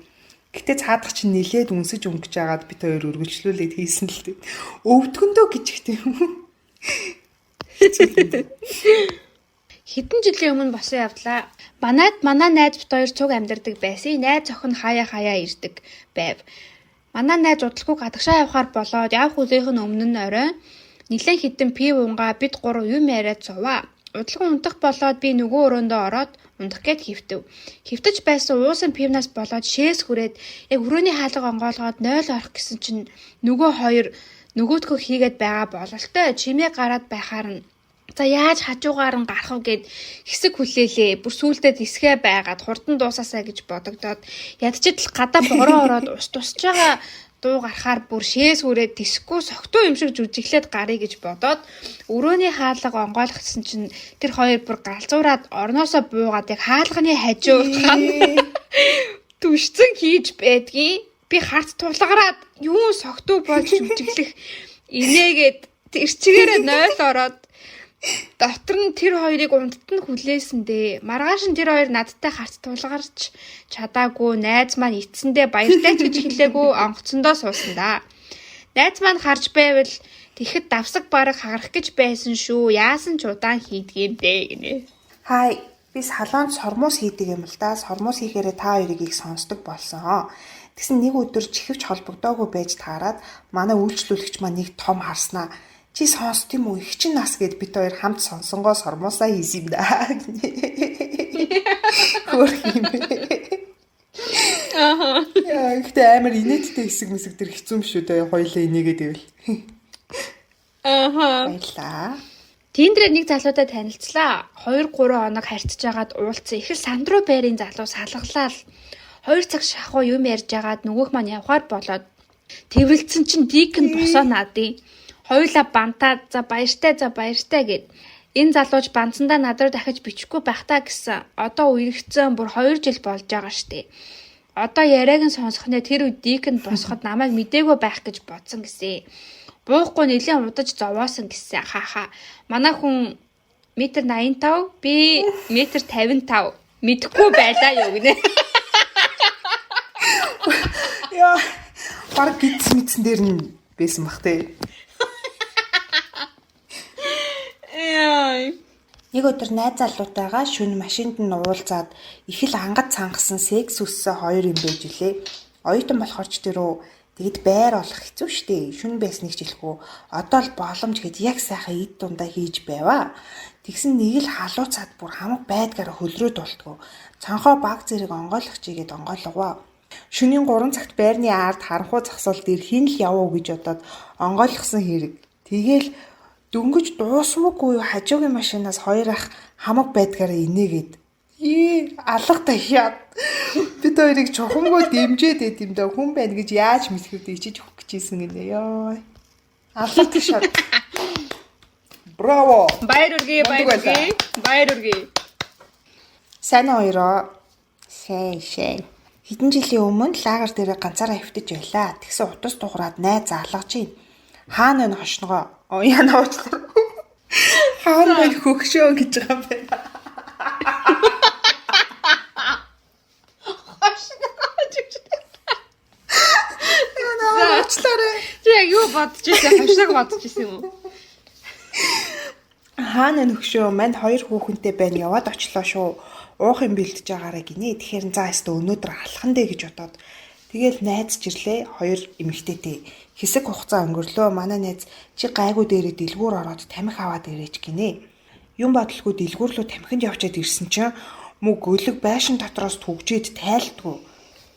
S2: Гэтэ цаадах чинь нилээд үнсэж өнгөж агаад бит хоёр үргэлжлүүлээд хийсэн л дээ. Өвдгөндөө гижигтэй юм.
S1: Хэдэн жилийн өмнө босон явдлаа. Манай найз бит хоёр цуг амьдардаг байсан. Найз охин хаяа хаяа ирдэг байв. Манай найз удалгүй гадагшаа явхаар болоод явх үлийнх нь өмнө нь орой нилээн хэдэн пив унгаа бид гурав юм яриад суваа. Удалгүй унтах болоод би нөгөө өрөөндөө ороод унтах гээд хэвтэв. Хэвтэж байсан уусан пивнаас болоод шээс хүрээд яг өрөөний хаалга онгоолгоод 0 орох гэсэн чинь нөгөө хоёр нөгөөдхөө хийгээд байгаа бололтой чимээ гараад байхаар нь за яаж хажуугаар нь гарах вэ гэд хэсэг хүлээлээ. Бүр сүулдэ тэсгээ байгаад хурдан дуусаасаа гэж бодогдоод ядчил гадаа бороо ороод ус тусч байгаа дуу гарахаар бүр шээс хүрээд тэсэхгүй согтуу юм шиг жүжиглээд гарыг гэж бодоод өрөөний хаалга онгойлгоцсон чинь тэр хоёр бүр галзуураад орноосоо буугаад яг хаалганы хажуу түшцэн хийж байдгийн. Би харц тулгараад юун согтуу болж жүжиглэх инээгээд тэр чигээрээ 0 ороод дотор нь тэр хоёрыг унтад нь хүлээсэн дээ. Маргааш нь тэр хоёр надтай харц тулгарч чадаагүй. Найз маань ицсэндээ баяртай ч гэж хэлээгүй онгоцондоо суусан да. Найз маань харж байвал тэгэхэд давсаг бараг хагарах гэж байсан шүү. Яасан ч удаан хийдгийм дээ гинэ.
S2: Хай, би салонд сормуус хийдэг юм л да. Сормуус хийхээрээ та хоёрыг их сонсдог болсон. Тэгсэн нэг өдөр чихвч холбогдоогүй байж таарад манай үйлчлүүлэгч маань нэг том харснаа. Чи сонсд юм уу? Их чин нас гэд бит хоёр хамт сонсонгоо сормуусаа хийсэн юм да. Хөөх юм бэ.
S1: Аха.
S2: Яа, гэхдээ амар инээдтэй хэсэг мэсэг тэр хэцүү юм шүү дээ. Хоёлаа инээгээд ивэл.
S1: Аха.
S2: Баярлаа.
S1: Тиндрээр нэг залуутай танилцлаа. 2 3 хоног харьцаж агаад уулзсан. Их л сандруу байрын залуу салгалаа л. 2 цаг шахуу юм ярьж агаад нөгөөх маань явхаар болоод тэрвэлцэн чинь дикэн босоо наадیں۔ Хоёулаа бантаад за баяртай за баяртай гэд. Энэ залууч бансандаа над руу дахиж бичихгүй байх та гэсэн. Одоо үерхсэн бүр 2 жил болж байгаа штэ. Одоо яриаг нь сонсох нэ тэр үед дикэнд босоход намайг мдээгүй байх гэж бодсон гэсэн. Буухгүй нэлээд удаж зовоосон гэсэн. Хаха. Манай хүн 1.85 м би 1.55 м мэдэхгүй байлаа юу гинэ.
S2: Яа. Бараг гидс мэдсэн дээр нь байсан бах те.
S1: Яа.
S2: Нэг өдөр найз залуутайгаа шөнө машинд нь уулзаад их л ангад цангасан секс үссэн хоёр юм байж илээ. Оюутан болохоор ч тэр үү тэгэд байр олох хэцүү шттэ. Шөнө байсныг ч хэлэхгүй. Одоо л боломж гэд яг сайхан эд дундаа хийж байваа. Тэгсэн нэг л халууцаад бүр хамаг байдгаараа хөлрөө дултгүй. Цонхоо баг зэрэг онгойлох чигээд онгойлгоо. Шөнийн 3 цагт байрны ард харанхуй зогсоол дээр хин л явуу гэж бодоод онгойлгосон хэрэг. Тэгээл дөнгөж дуусваагүй юу хажуугийн машинаас хоёр ах хамаг байдгаараа инээгээд алга дахиад бид хоёрыг чухамгүй дэмжээд байд юм да хүн байна гэж яаж мэдэх вэ ичиж өгөх гэжсэн гинэ ёо алга ташаад браво
S1: баяр үргэе баяр үргэе баяр үргэе
S2: сайн хоёроо сайн сайн хэдэн жилийн өмнө лагер дээр ганцаараа хэвтэж байлаа тэгсэн утас дуграад найз алгаж ийн хаана вэ хошногоо яна уучлаарай. Хаана байна хөгшөө гэж байгаа юм байна.
S1: Хошногоо гэж.
S2: Яна уучлаарай.
S1: Чи яг юу бодож ирсэн? Хошног бодож ирсэн юм уу?
S2: Хаана нөхшөө манд хоёр хүүхэнтэй байна яваад очлоо шүү. Уух юм бэлдэж байгаарэ гинэ. Тэгэхээр за өстө өнөөдөр алхан дээ гэж бодоод тэгэл найз чирлээ хоёр эмэгтэйтэй. Хэсэг хугацаа өнгөрлөө. Манай найз чи гайгүй дээрээ дэлгүүр ороод тамхи аваад ирээч гинэ. Юм бодлого дэлгүүр рүү тамхинд явчаад ирсэн чинь мөг гөлөг байшин дотроос түгжээд тайлдгүй.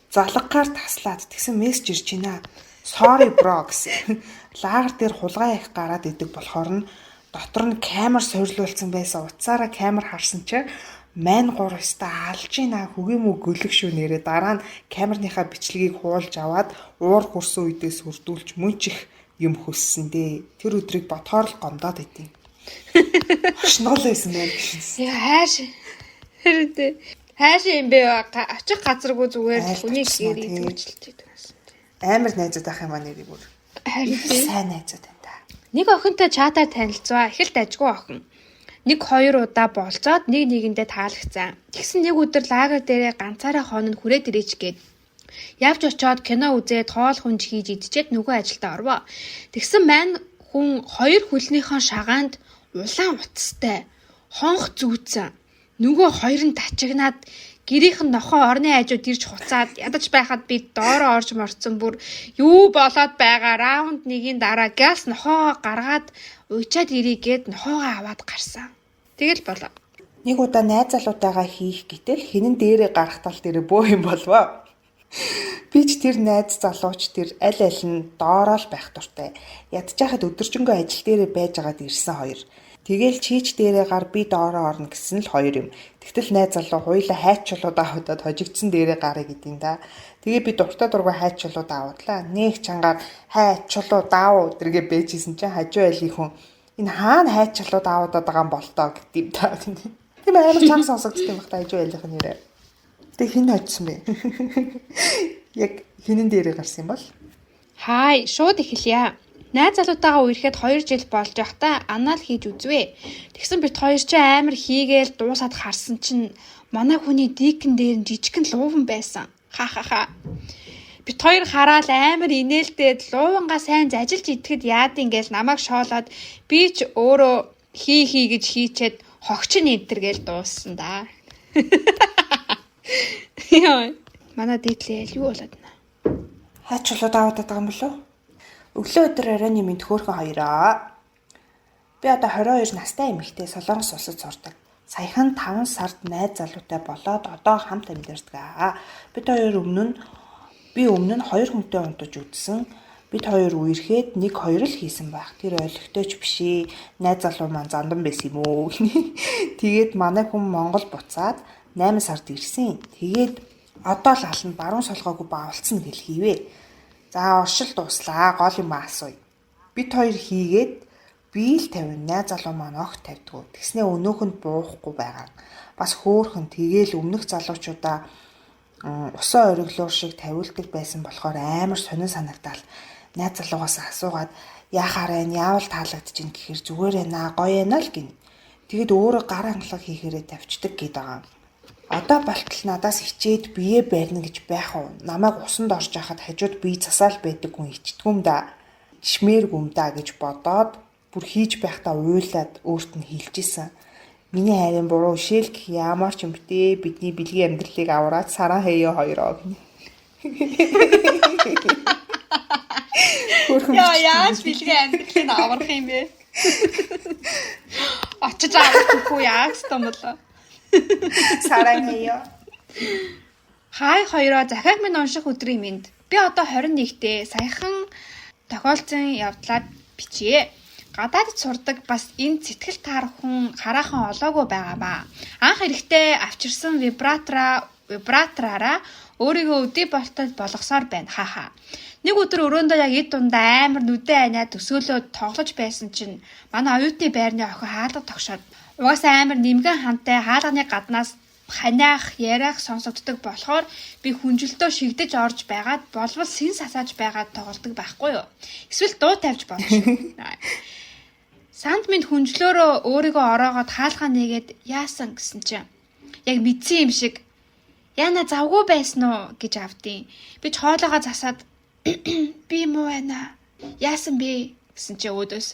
S2: Залгагаар таслаад тэгсэн мессеж ирж байна. Sorry bro гэсэн. Лагер дээр хулгай их гараад идэг болохоор нь дотор нь камер суйрлуулсан байсан. Утсаараа камер харсан чинь мань гур өстө алж ийна хөгийн мөг гөлөг шүү нэрээ дараа нь камерныхаа бичлэгийг хуулж аваад уур хурсан үедээ сүрдүүлж мөн ч их юм хөссөн дээ. Тэр өдрийг бодохоор л гомдоод идэв. Хошнол байсан байх гэсэн.
S1: Яа хайш. Хэрэг дээ. Хайш юм бэ? Очих газаргүй зүгээр л хүний гэрийг төвчлж идэг байсан.
S2: Амар найзууд ах юм а нэрийг бүр.
S1: Харин тий.
S2: Сайн найзууд байна да.
S1: Нэг охинтой чатаар танилцваа. Их л дажгүй охин. Нэг хоёр удаа болцоод нэг нэгэндээ таалагдсан. Тэгсэн нэг өдөр лагер дээрээ ганцаараа хоног хүрээд ирээч гээд явж очоод кино үзээд хоол хүнж хийж идчихэд нөгөө ажилдаа орвоо. Тэгсэн мань хүн хоёр хөлнийхөө шагаанд улаан утастай хонх зүүцэн. Нөгөө хоёр нь тачигнаад гэрийнх нь нохоо орны хажууд ирж хуцаад ядаж байхад би доороо орж морцсон, бүр юу болоод байгаа, раунд нэгийн дараа газ нохоогоо гаргаад уйчаад ирийгээд нохоогоо аваад гарсан. Тэгэл болоо.
S2: Нэг удаа найз залуутайгаа хийх гэтэл хинэн дээрээ гарах тал дээрээ бөө юм болвоо. Би ч тэр найз залууч тэр аль аль нь доороо л байх дуртай. Ядчихад өдөржингөө ажил дээрээ байжгаад ирсэн хоёр. Тэгэл чийч дээрээ гар, би доороо орно гэсэн л хоёр юм. Тэгтэл найз залуу хуйлаа хайч чулууд аваад хожигдсон дээрээ гарыг гэдэм да. Тэгээ би дуртай дургүй хайч чулууд аваадлаа. Нэг чангаар хайч чулуу даав тэргээ бэжсэн чинь хажуу айлын хүн энэ хаана хайч чулууд аваад байгаа юм бол тоо гэдэм да. Тийм амар чанга сонсогдсон юм бах та хажуу айлынх нь нэрээ. Тэг хэн очсон бэ? Яг хинэн дээрээ гарсан юм бол?
S1: Хай, шууд эхэлье. Найз залуутайгаа үерхэд 2 жил болж байхдаа анаал хийж үзвээ. Тэгсэн бит хоёр чинь амар хийгээл дуусаад харсан чинь манай хүний дикэн дээр нь жижигхэн лууван байсан. Ха ха ха. Бит хоёр хараал амар инээлдээд луувангаа сайн зажилж идэхэд яад ингээл намайг шоолоод би ч өөрөө хий хий гэж хийчээд хогч нь энтер гээл дууссан да. Яа. Манай дээдлээ юу болоод байна?
S2: Хайч чулууд аваад байгаа юм болов? Өглөө өдөр оройн мэнд хөөрхөн хоёроо. Би одоо 22 настай эмэгтэй, Солонгос улсад сурдаг. Саяхан 5 сард найз залуутай болоод одоо хамт амьдардаг. Бид хоёр өмнө нь би өмнө нь хоёр хүнтэй унтаж үзсэн. Бид хоёр үерхэд нэг хоёр л хийсэн байх. Тэр ойлгохтой ч биш ээ. Найз залуу маань зандан байсан юм уу? Тэгээд манай хүн Монгол буцаад 8 сард ирсэн. Тэгээд одоо л ална баруун солгоогүй баавалцсан гэл хийвэ. За, оршил дууслаа. Гол юм асууя. Бид хоёр хийгээд би л тавина. Найз залуу маань огт тавьдгүй. Тэгснээ өнөөхөнд буухгүй байгаа. Бас хөөхөн тэгээл өмнөх залуучуудаа усан ориглоор шиг тавиулдаг байсан болохоор амар сонин санагдаал. Найз залуугаас асуугаад яахаар байна, яавал таалагдчих гэхээр зүгээр байна, гоё байна л гин. Тэгэд өөрөө гар хангалга хийхээрээ тавьчихдаг гээд байгаа. Одоо болтол надаас хичээд бие барина гэж байх уу? Намайг усанд орж хахад хажууд бие засаал байдаг хүн ичдэггүй юм да. Чимээргүй юм да гэж бодоод бүр хийж байхдаа уйлаад өөрт нь хэлжсэн. Миний хайрын буруу шил гэх ямар ч юм бтэ, бидний бэлгийн амьдралыг авраад саран хэё хоёроо гинэ.
S1: Яа, яаж бэлгийн амьдралыг аврах юм бэ? Очиж авах үгүй яах юм болоо.
S2: Саран хэё.
S1: Хай хоёроо, захиаг минь унших өдрийн мэнд. Би одоо 21-тэй, саяхан тохиолдсон явдлаа бичье. Гадаадд сурдаг, бас энэ сэтгэл таарах хүн хараахан олоогүй байгаа ба. Анх эрэхтэй авчирсан вибратораараа өөрийгөө өдий болтол болгосоор байна. Ха ха. Нэг өдөр өрөөндөө яг эд дундаа амар нүдэн аниа төсөөлөөд тоглож байсан чинь манай оюутны байрны охин хаалга тогшоод, угаасаа амар нэмгэн хантай, хаалганы гаднаас ханиах, яриах сонсогддог болохоор би хүнжилтөө шигдэж орж байгаад болвол сэн сасааж байгаад тоглодог байхгүй юу. Эсвэл дуу тавьж болно шүү. Санд минь хүнжлөөрөө өөрийгөө ороогоод хаалгаа нээгээд яасан гэсэн чинь яг мэдсэн юм шиг яана завгүй байсан уу гэж авдیں۔ Би ч хоолоогоо засаад би муу байна. Яасан бэ гэсэн чи өөдөөс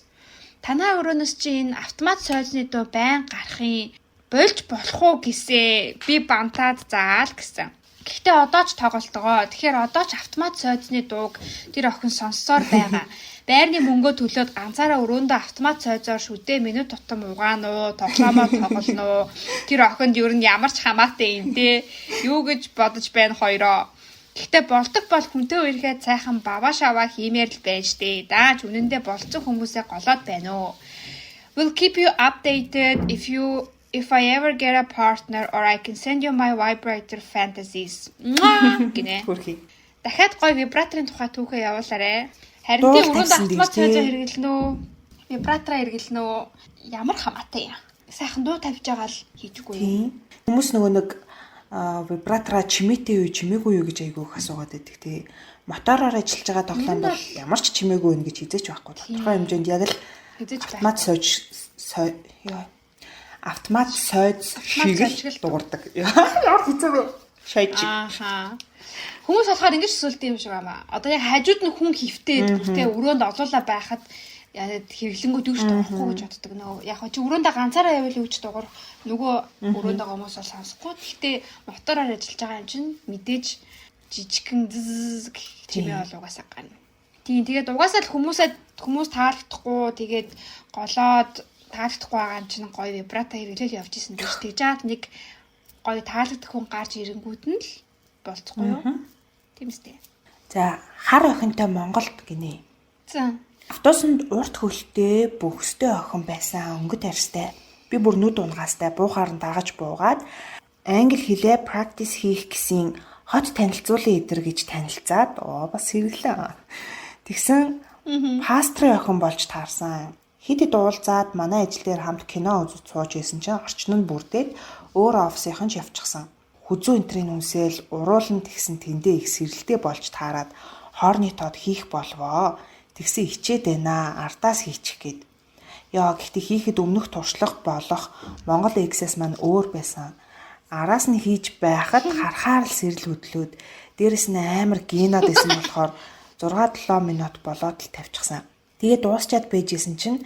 S1: танаа өрөөнөөс чи энэ автомат сойзны дуу байн гарахын болж болох уу гэсээ, би бантаад заал гэсэн. Гэхдээ одоо ч тоглолтгоо. Тэгэхээр одоо ч автомат сойзны дууг тэр охин сонссоор байгаа. Байрны мөнгөө төлөөд ганцаараа өрөөндөө автомат сойзоор шүдээ минут тутам угаана уу, тоглоомоо тоглоно уу? Тэр охинд ер нь ямар ч хамаатай юм те. Юу гэж бодож байна хоёроо? Гэхдээ болдог бол хүнтэй үерхэд сайхан бава шаваа хиймээр л байж дээ. Дааж үнэндээ болцсон хүмүүсээ голоод байна уу? Will keep you updated if I ever get a partner or I can send you my vibrator fantasies. Гинэ.
S2: Хөөрхий.
S1: Дахиад гоё вибраторын тухай түүхээ явуулаарэ. Харин тийм өрөөнд автомат цойзоо хэрэглэнэ үү? Вибратораа хэрэглэнэ үү? Ямар хамаатай юм. Сайхан дуу тавьж байгаа л хийж үгүй.
S2: Хүмүүс нөгөө нэг Вибратора чимээтэй юу, чимээгүй юу гэж айгүй их асуугаад байдаг тий. Мотороор ажиллаж байгаа тоглоом бол ямар ч чимээгүй вэ гэж хизээч байхгүй. Тодорхой хэмжээнд яг л автомат сойж ёо автомат сойз шиг л дуурдаг. Ямар хэцүү вэ? Шойж.
S1: Ааха. Хүмүүс болохоор ингэж сүлдэг юм шиг байна. Одоо яг хажууд нь хүн хөвтэй те өрөөнд олуулаа байхад хэрэглэнгүү дүүрч дуурахгүй гэж боддог. Нөгөө яг чи өрөөндөө ганцаараа явбал юу ч дуурах, нөгөө өрөөнд байгаа хүмүүс бол сонсохгүй. Гэхдээ мотороор ажиллаж байгаа юм чинь мэдээж жижигхэн зз гэх чимээ бол угаасаа гарна. Тийм, тэгээд угаасаа л хүмүүс таалагдахгүй, тэгээд голоод таалагдахгүй байгаа юм чинь гоё вибрато хэрэглээл явж исэн гэж тэгж жаад нэг гоё таалагдах хүн гарч ирэнгүүт нь л болцохгүй юу? Тийм үстэй.
S2: За, хар охинтой Монголд гинэ.
S1: За.
S2: Автобусанд урт хөлтэй бөхстэй охин байсан, өнгөт арьстай. Би бүр нүд унгаастай буухаар нь дагаж буугаад англи хэлээ practice хийх гэсэн хот танилцуулын эдэр гэж танилцаад бас хэрэглээ. Тэгсэн пастрын охин болж таарсан. Хэд хэд уулзаад манай ажил дээр хамт кино үзэж сууж исэн чинь орчин нь бүрдээд өөр офисынхан ч явчихсан. Хүзүү энтрийн үнсэл уруулан тэгсэн тэндээ их сэрэлтэй болж таарад хоорны тод хийх болвоо. Тэгсэн хичээд байна, ардаас хийчих гээд. Яа, гэхдээ хийхэд өмнөх туршлага болох Монгол XS маань өөр байсан. Араас нь хийж байхад харахаар л сэрэл хөдлөөд дээрэс нь амар гинад байсан болохоор 6-7 минут болоод л тавьчихсан. Тэгээ дуусчаад байжсэн чинь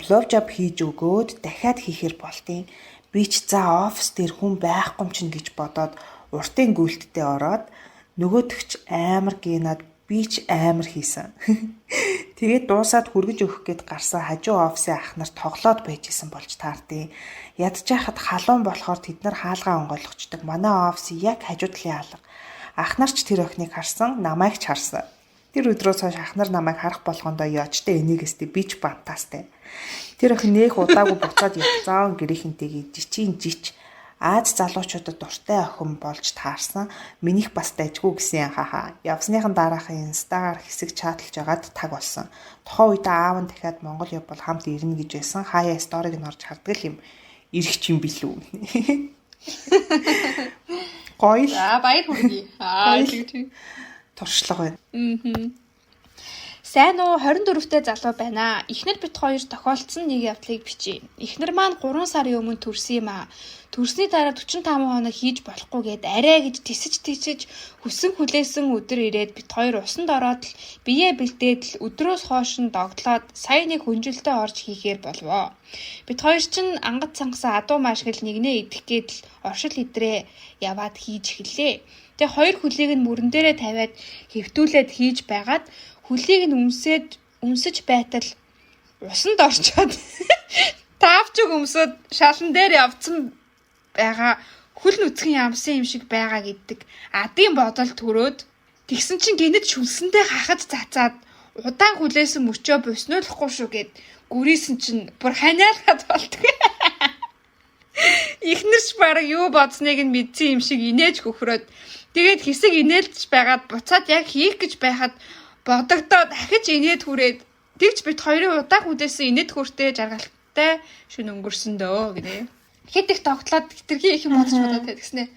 S2: blow job хийж өгөөд дахиад хийхээр болтын. Би ч за офис дээр хүн байхгүй юм чинь гэж бодоод уртын гүйлтдээ ороод нөгөөдөгч амар гинад би ч амар хийсэн. Тэгээд дуусаад хүргэж өгөх гээд гарсан хажуу офисын ах нар тоглоод байж исэн болж таардیں۔ Ядчихад халуун болохоор тэд нар хаалгаа онгойлгочдөг. Манай офис яг хажуу талын алга. Ах нар ч тэр охиныг харсан, намайг ч харсан. Тэр өдрөөс хойш ах нар намайг харах болгондоо ёочтой энийгэстэй би ч бантаастай. Тэр охин нэх удаагүй буцаад явцаан гэрийнхэнтэйгээ жичийн жич Аз залуучуудад дуртай охин болж таарсан. Минийх бас дайжгүй гэсэн хахаа. Явсныхан дараахан инстагаар хэсэг чаталж агаад таг болсон. Тухайн үед аав нь дахиад Монгол явбал хамт ирнэ гэж байсан. Хаяа сториг нь орж хардаг л юм. Ирэх юм билүү. Гоё л.
S1: За, баяр хүргэе. Аа, тэгж.
S2: Туршлага байна.
S1: Сайн уу, 24-тэй залуу байна. Эхнэр бит хоёр тохиолдсон нэг явдлыг бичье. Эхнэр маань 3 сарын өмнө төрсөн юм аа. Төрсний дараа 45 хоног хийж болохгүй гээд арай гэж тисэж хүссэн хүлээсэн өдөр ирээд бит хоёр усанд ороод л биеэ бэлдээд л өдрөөс хойш нь догтлоод сая нэг хөнжилтөд орж хийхээр болвоо. Бит хоёр чинь ангад цангасан адуу маашгал нэгнээ идэх гээд л оршил идрээ яваад хийж эхэллээ. Тэгээ хоёр хөлийг нь мөрөн дээрээ тавиад хэвтүүлээд хийж байгаад хөлийг нь өмсөж байтал усанд орчоод таавчуг өмсөд шалан дээр явцсан байгаа хөл нүцгэн ямсан юм шиг байгаа гэдэг адын бодол төрөөд тэгсэн чинь гинэт шүлсэндээ хахад цацаад удаан хүлээсэн мөчөө буснуулахгүй шүү гэд гүрийсэн чинь бүр ханиалаад болдог. Эхнэрч бараг юу бодсныг нь мэдсэн юм шиг инээж хөхрөөд тэгээд хэсэг инээлж байгаад буцаад яг хийх гэж байхад бодогдоо дахиж инээд хүрээд тэгж бит хоёрын удаан хүлээсэн инээд хүртээ жаргалтай шүн өнгөрсөн дөө гинэ. Хэд их тогтлоод хитрхи их юм бодож бодоод тэгснэ.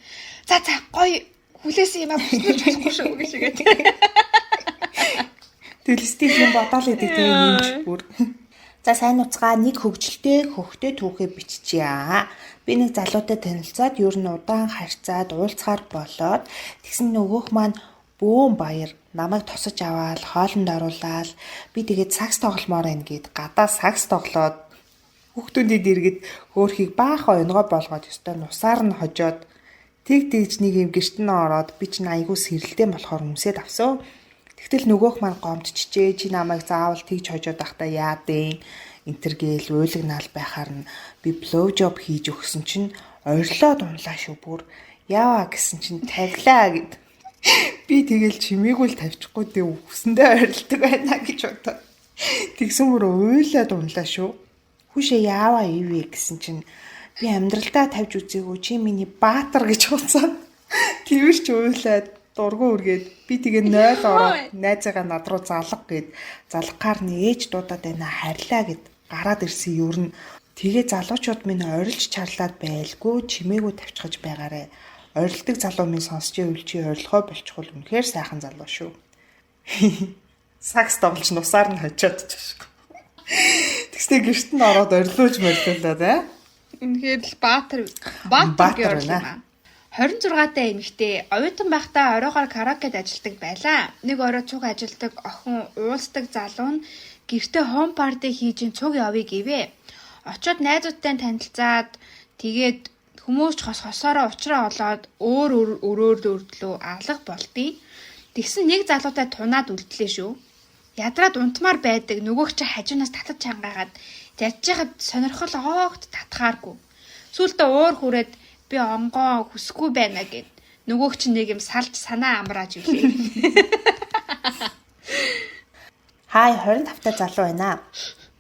S1: За гоё хүлээсэн юм а бүснэж болохгүй шүү гэж шигээд.
S2: Төлөстийг юм бодоол идэг тэгээ нэмж бүр. За, сайн уцгаа, нэг хөгжилтэй хөхтэй түүхээ биччихье. Би нэг залуутай танилцаад ер нь удаан харьцаад уулзгаар болоод тэгсэн нөгөөх маань бөөн баяр намайг тосож аваад хоолнд оруулаад би тэгээд сакс тогломоор байна гэд гадаа сакс тоглоод хүүхдүүдэд иргэд хөөхийг баахан онгой болгоод ёстой нусаар нь хожоод тэг тэгж нэг юм гэрт нь ороод би чинь айгүй сэрэлтэн болохоор өмсөд авсан. Тэгтэл нөгөөх маань гомдчихжээ. Чи намайг заавал тэгж хожоод байхдаа яадын энтер гээл уйлагнаал байхаар нь би blow job хийж өгсөн чинь орилоод унлаа шүү бүр. Яава гэсэн чинь тавилаа гэд. Би тэгэл чимээгүй л тавьчихгүй дээ үсэндээ ойролдог байна гэж бодоод. Тэгсэн бүр уйлаад унлаа шүү. Хүүшээ яава ивэ гэсэн чинь би амьдралдаа тавьж үзээгүй чи миний баатар гэж хуцаад тэрч уйлаад дургу үргээд би тэгээ 0 ороод найзаагаа над руу залга гэд залгахаар нь ээж дуудаад байна харьлаа гэд гараад ирсэн ер нь тэгээ залуучууд минь орилж чарлаад байлгүй чимээгүй тавьчихаж байгаарэ. Орилдог залуу минь сонсч ивэл чи орилгоо болчихвол үнэхээр сайхан залуу шүү. Сакс тоглож нусаар нь хожоод ч ашиг. Тэгснэ гэрт нь ороод орилуулж морилуулаад аа.
S1: Үнэхээр л баатар баатар
S2: Баатар
S1: girl
S2: байна.
S1: юм аа. 26 та эмэгтэй оюутан байхдаа оройгоор караокед ажилладаг байлаа. Нэг орой цуг ажилладаг охин уулздаг залуу нь гэртээ home party хийж ин цуг явъя гэвэ. Очоод найзуудтай танилцаад тэгээд хүмүүс ч хос хосоороо уучраа олоод өөр өөр өрөөр өрдлөө алга болдیں۔ Тэгсэн нэг залуутай тунаад үлдлээ шүү. Ядраад унтмаар байдаг нөгөөх чи хажуунаас татаж чангаагаад жадчихад сонирхол огт татхааргүй. Сүүлдээ уур хүрээд би онгоо хүсэхгүй байна гэд. Нөгөөх чинь нэг юм салж санаа амрааж үлээ.
S2: Хай 25 та залуу байна.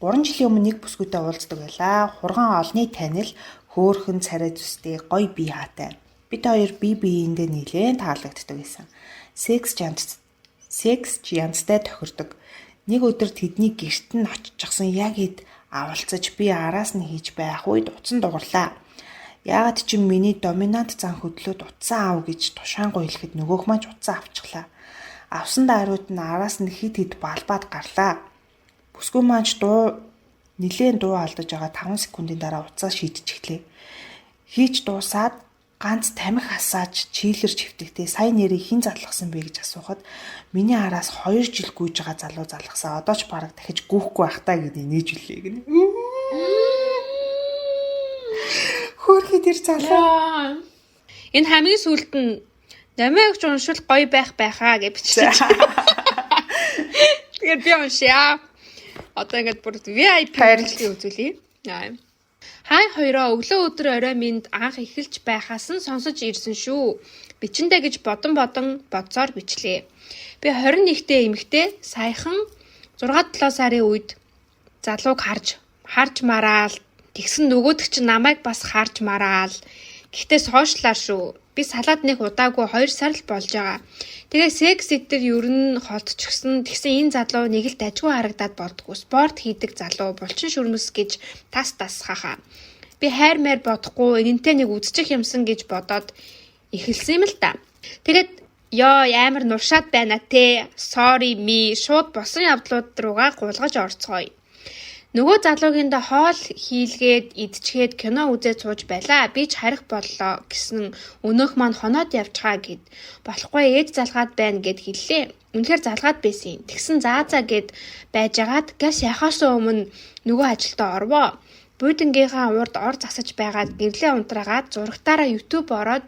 S2: 3 жилийн өмнө нэг бүсгүйтэй уулздаг байлаа. Хурган олны танил, хөөхөн царай зүстэй, гоё бие хаатай. Бид хоёр бие биеиндээ нэлээд таалагддаг байсан. Секс ч секс ч янзтай тохирдог. Нэг өдөр тэдний гэрт нь оччихсан яг ид авалцаж би араас нь хийж байх үед утсан дугарлаа. Яагаад ч миний доминант зан хөдлөөд утсан аав гэж тушаангуй хэлэхэд нөгөөх маань ч утсан авчихлаа. Авсан даруйд нь араас нь хид хид балбаад гарлаа. Бүсгүй маань ч дуу нилээн дуу алдаж байгаа 5 секундын дараа утсаа шийдчихлээ. Хийж дуусаад ганц тамхи хасааж чийлэр чивтэгтэй сая нэрийг хэн залгасан бэ гэж асуухад миний араас 2 жил гүйж байгаа залуу залгасан. Одоо ч бараг дахиж гүйхгүй байх та гэдээ нээж үлээ гинэ. Хөөрхий тэр залуу.
S1: Энэ хамгийн сүүлд нь номиогч уншвал гоё байх байхаа гэж бичсэн. Тэгэхээр би уншъя. Одоо ингээд бүр VIP бичлэгийг үзүүлье. Хай хоёроо өглөө өдөр орой минь анх эхэлж байхаас нь сонсож ирсэн шүү. Бичэндэ гэж бодон бодон бодсоор бичлээ. Би 21-тэй эмэгтэй саяхан 6-7 сарын үед залууг харж харж мараал тэгсэн нөгөөдөг чинь намайг бас харж мараал. Гэхдээ сошиалаар шүү. Би салаад нэг удаагүй 2 сар л болж байгаа. Тэгээ секс эдэр ер нь холдчихсон. Тэгсэн энэ залуу нэг л дажгүй харагдаад болдгоо. Спорт хийдэг залуу, булчин шүрмэс гэж тас тас хаха. Би хайр майр бодохгүй энэнтэй нэг үзчих юмсан гэж бодоод эхэлсэн юм л та. Тэгээд ёо амар нуршаад байна те. Sorry me шууд босон явдлууд руугаа гулгаж орцгоё. Нөгөө залуугиндаа хоол хийлгээд идчихэд кино үзээд сууж байлаа. Би ч харих боллоо гэсэн өнөөх маань хоноод явчихаа гэд. Болохгүй ээж залгаад байна гэд хэллээ. Үнэхээр залгаад байсан. Тэгсэн заа заа гэд байжгаад газ яхаас өмнө нөгөө ажилдаа орвоо. Бууданыхаа урд ор засаж байгаад гэрлээ унтраагаад зурагтаараа YouTube ороод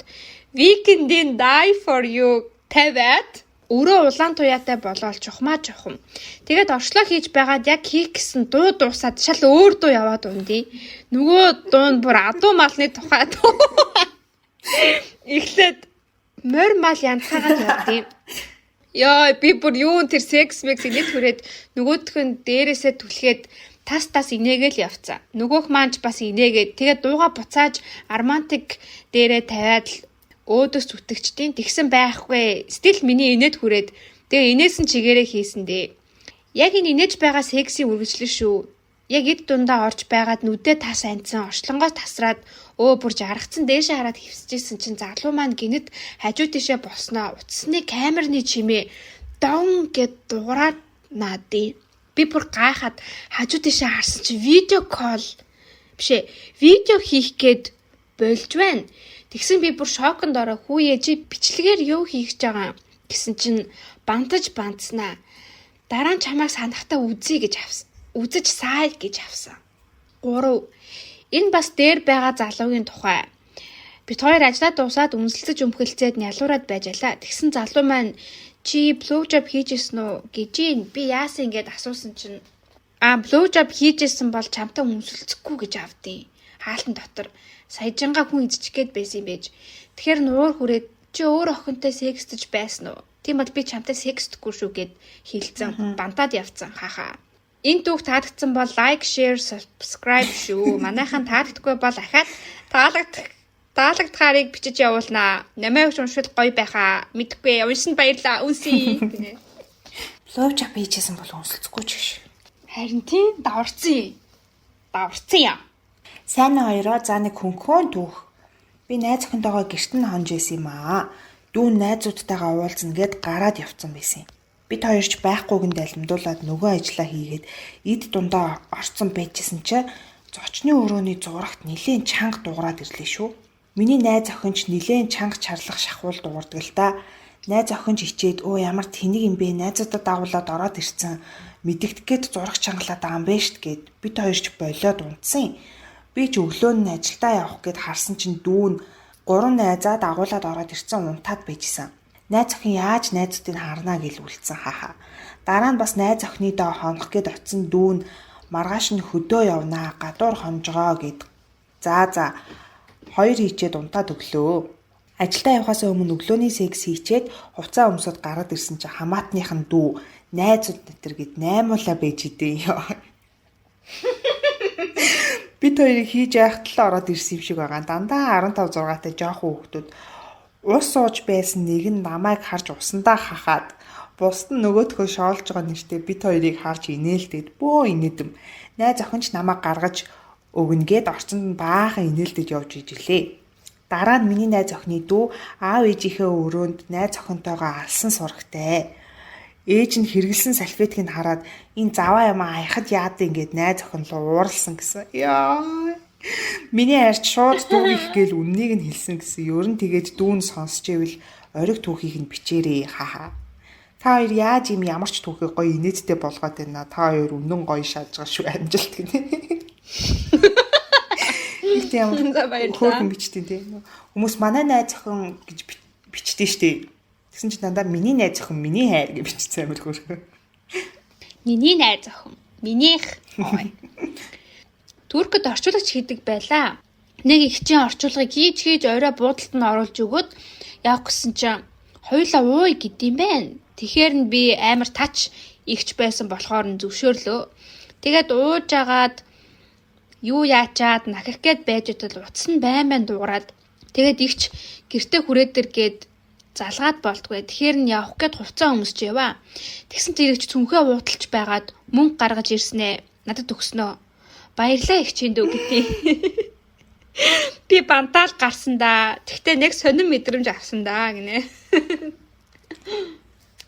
S1: Weekend-ийн Die for You тавиад өрөө улаан туяатай болоод чухмаа чухам. Тэгээд орчлоо хийж байгаад яг хийх гэсэн дуу дуусаад шал өөр дуу яваад ундий. Нөгөө дуу нь бүр адуу малны тухай дуу. Эхлээд морь мал янзхаагаад явдیں۔ Йоо би бүр юун тэр секс мекс инээд хүрээд нөгөөх нь дээрээсээ түлхээд тас тас инээгээл явцсан. Нөгөөх маань ч бас инээгээд тэгээд дууга буцааж романтик дээрээ тавиад л өөдөөс зүтгэгчдийн тэгсэн байхгүй. Still миний инээд хүрээд тэгээ инээсэн чигээрээ хийсэн дээ. Яг энэ инээж байгаа сексийн үргэлжлэл шүү. Яг эд дундаа орж байгаад нүдээ тас анцсан орчлонгоос тасраад өө бүр жаргацсан дээшээ хараад хевсэжсэн чинь залуу маань гинэт хажуу тишээ болсноо утасны камерны чимээ дон гэд дуурайд наадیں۔ Би бүр гайхаад хажуу тишээ харсан чи video call биш ээ видео хийх гээд болж байна. Тэгсэн би бүр шоконд ороо хүүе чи бичлэгээр юу хийх гэж байгаа гэсэн чинь бантаж бантснаа. Дараа нь чамайг санахтаа үзье гэж авсан. Үзэж саая гэж авсан. 3. Энэ бас дээр байгаа залуугийн тухай. Бид хоёр ажлаа дуусаад үнсэлцэж өмхөлцөөд нялуураад байж алаа. Тэгсэн залуу маань чи blow job хийжсэн үү гэж ийн. Би яасан ингээд асуусан чинь blow job хийжсэн бол чамтай үнсэлцэхгүй гэж авдیں۔ Хаалтан дотор саяжангаа хүн идчих гээд байсан юм байж. Тэгэхээр нуур хүрээд чи өөр охинтой секстэж байсан уу? Тийм бол би чамтай секстэхгүй шүү гэд хэлцэн бантаад явцсан хаха. Энэ түүх таалагдсан бол like, share, subscribe шүү. Манайхан таалагдахгүй бол ахаад таалагдах таалагдахаарыг бичиж явуулнаа. Намайг уншвал гоё байхаа. Мэдхгүй уншинд баярлаа. Үнсий гинэ.
S2: Blow job хийжсэн бол үнсэлцэхгүй ч гэж.
S1: Харин тийм даварцсан. Даварцсан юм.
S2: Сайн хоёроо за нэг хөнхөн түүх. Би найз охинтойгоо гэрт нь хонж исэн юм аа. Дүү найзуудтайгаа уулзна гэд гараад явцсан байсан юм. Бид хоёрч байхгүйг нь далимдуулаад нөгөө ажлаа хийгээд эд дундаа орцсон байжсэн чинь зочны өрөөний зурагт нилээн чанга дуграад ирлээ шүү. Миний найз охин ч нилээн чанга чарлах шахуул дуурдаг л да. Найз охин ч ичээд өө ямар тэнэг юм бэ, найзуудаа дагуулад ороод ирсэн. Мэдэгдэх гээд зураг чангалаад байгаа юм бэ штт гэд бид хоёрч болиод унтсан. Би ч өглөө нь ажилдаа явах гээд харсан чинь дүү нь 3 найзаа дагуулад ороод ирсэн унтаад байжсэн. Найз охин яаж найзуудыг харнаа гэж үлдсэн хаха. Дараа нь бас найз охины доо хонох гээд очисон дүү нь маргааш нь хөдөө явнаа, гадуур хонжгоо гэд. За хоёр хийчээд унтаад өглөө. Ажилдаа явахаас өмнө өглөөний секс хийчээд хувцас өмсөд гараад ирсэн чинь хамаатных нь дүү найзууд нэтэр гэд наймуулаа байж идэв. Бид хоёрыг хийж байхад л ороод ирсэн юм шиг байгаа. Дандаа 15 6-тай жоохон хүүхдүүд ус сууж байсан нэг нь намайг харж усандаа хахаад бусд нь нөгөөдхөө шоолж байгаа нэртэй бид хоёрыг харж инээлтэд бөө инээдэм. Найз охин ч намайг гаргаж өгнө гэд орчинд нь баахан инээлдэж явж ижилээ. Дараа нь миний найз охины дүү аав ээжийнхээ өрөөнд найз охинтойгоо алсан сурагтай. Ээж нь хэрэгэлсэн салфеткийг хараад энэ заваа юм аяхад яад ингээд найз охин руу ууралсан гэсэн. Яа. Миний хайрч шууд дүүгих гээл үннийг нь хэлсэн гэсэн. Ер нь тэгээд дүүн сонсч ивэл ориг түүхийг нь бичээрэй хаха. Та хоёр яаж юм ямар ч түүхийг гоё инээдтэй болгоод байна. Та хоёр үнэн гоё шааж байгаа шүү амжилт гинэ. Их тийм хөөрхөн бичдэг тийм. Хүмүүс манай найз охин гэж бичдэг штеп. Тэгсэн чинь дандаа миний найз охин миний хайр гэж бичсэн амар хөөрхөн.
S1: Миний найз охин минийх. Туркд орчуулагч хийдэг байлаа. Нэг ихчийн орчуулгыг хийж орой буудалд нь оруулж өгөөд явах гэсэн чинь хоёулаа ууй гэдэм байх. Тэгэхээр нь би амар тач ихч байсан болохоор нь зөвшөөрлөө. Тэгээд ууж агаад юу яачаад нахих гээд байж байтал утас нь байн дуугараад тэгээд ихч гэртээ хүрээдэр гээд залгаад болтгүй. Тэгэхээр нь явах гээд хувцас өмсч яваа. Тэгсэн тэр ихч цүнхээ уудалж байгаад мөнгө гаргаж ирснээ надад өгснөө. Баярлалаа ихчийн дүү гэдэг. Би бантаал гарсан да. Тэгтээ нэг сонин мэдрэмж авсан да гинэ.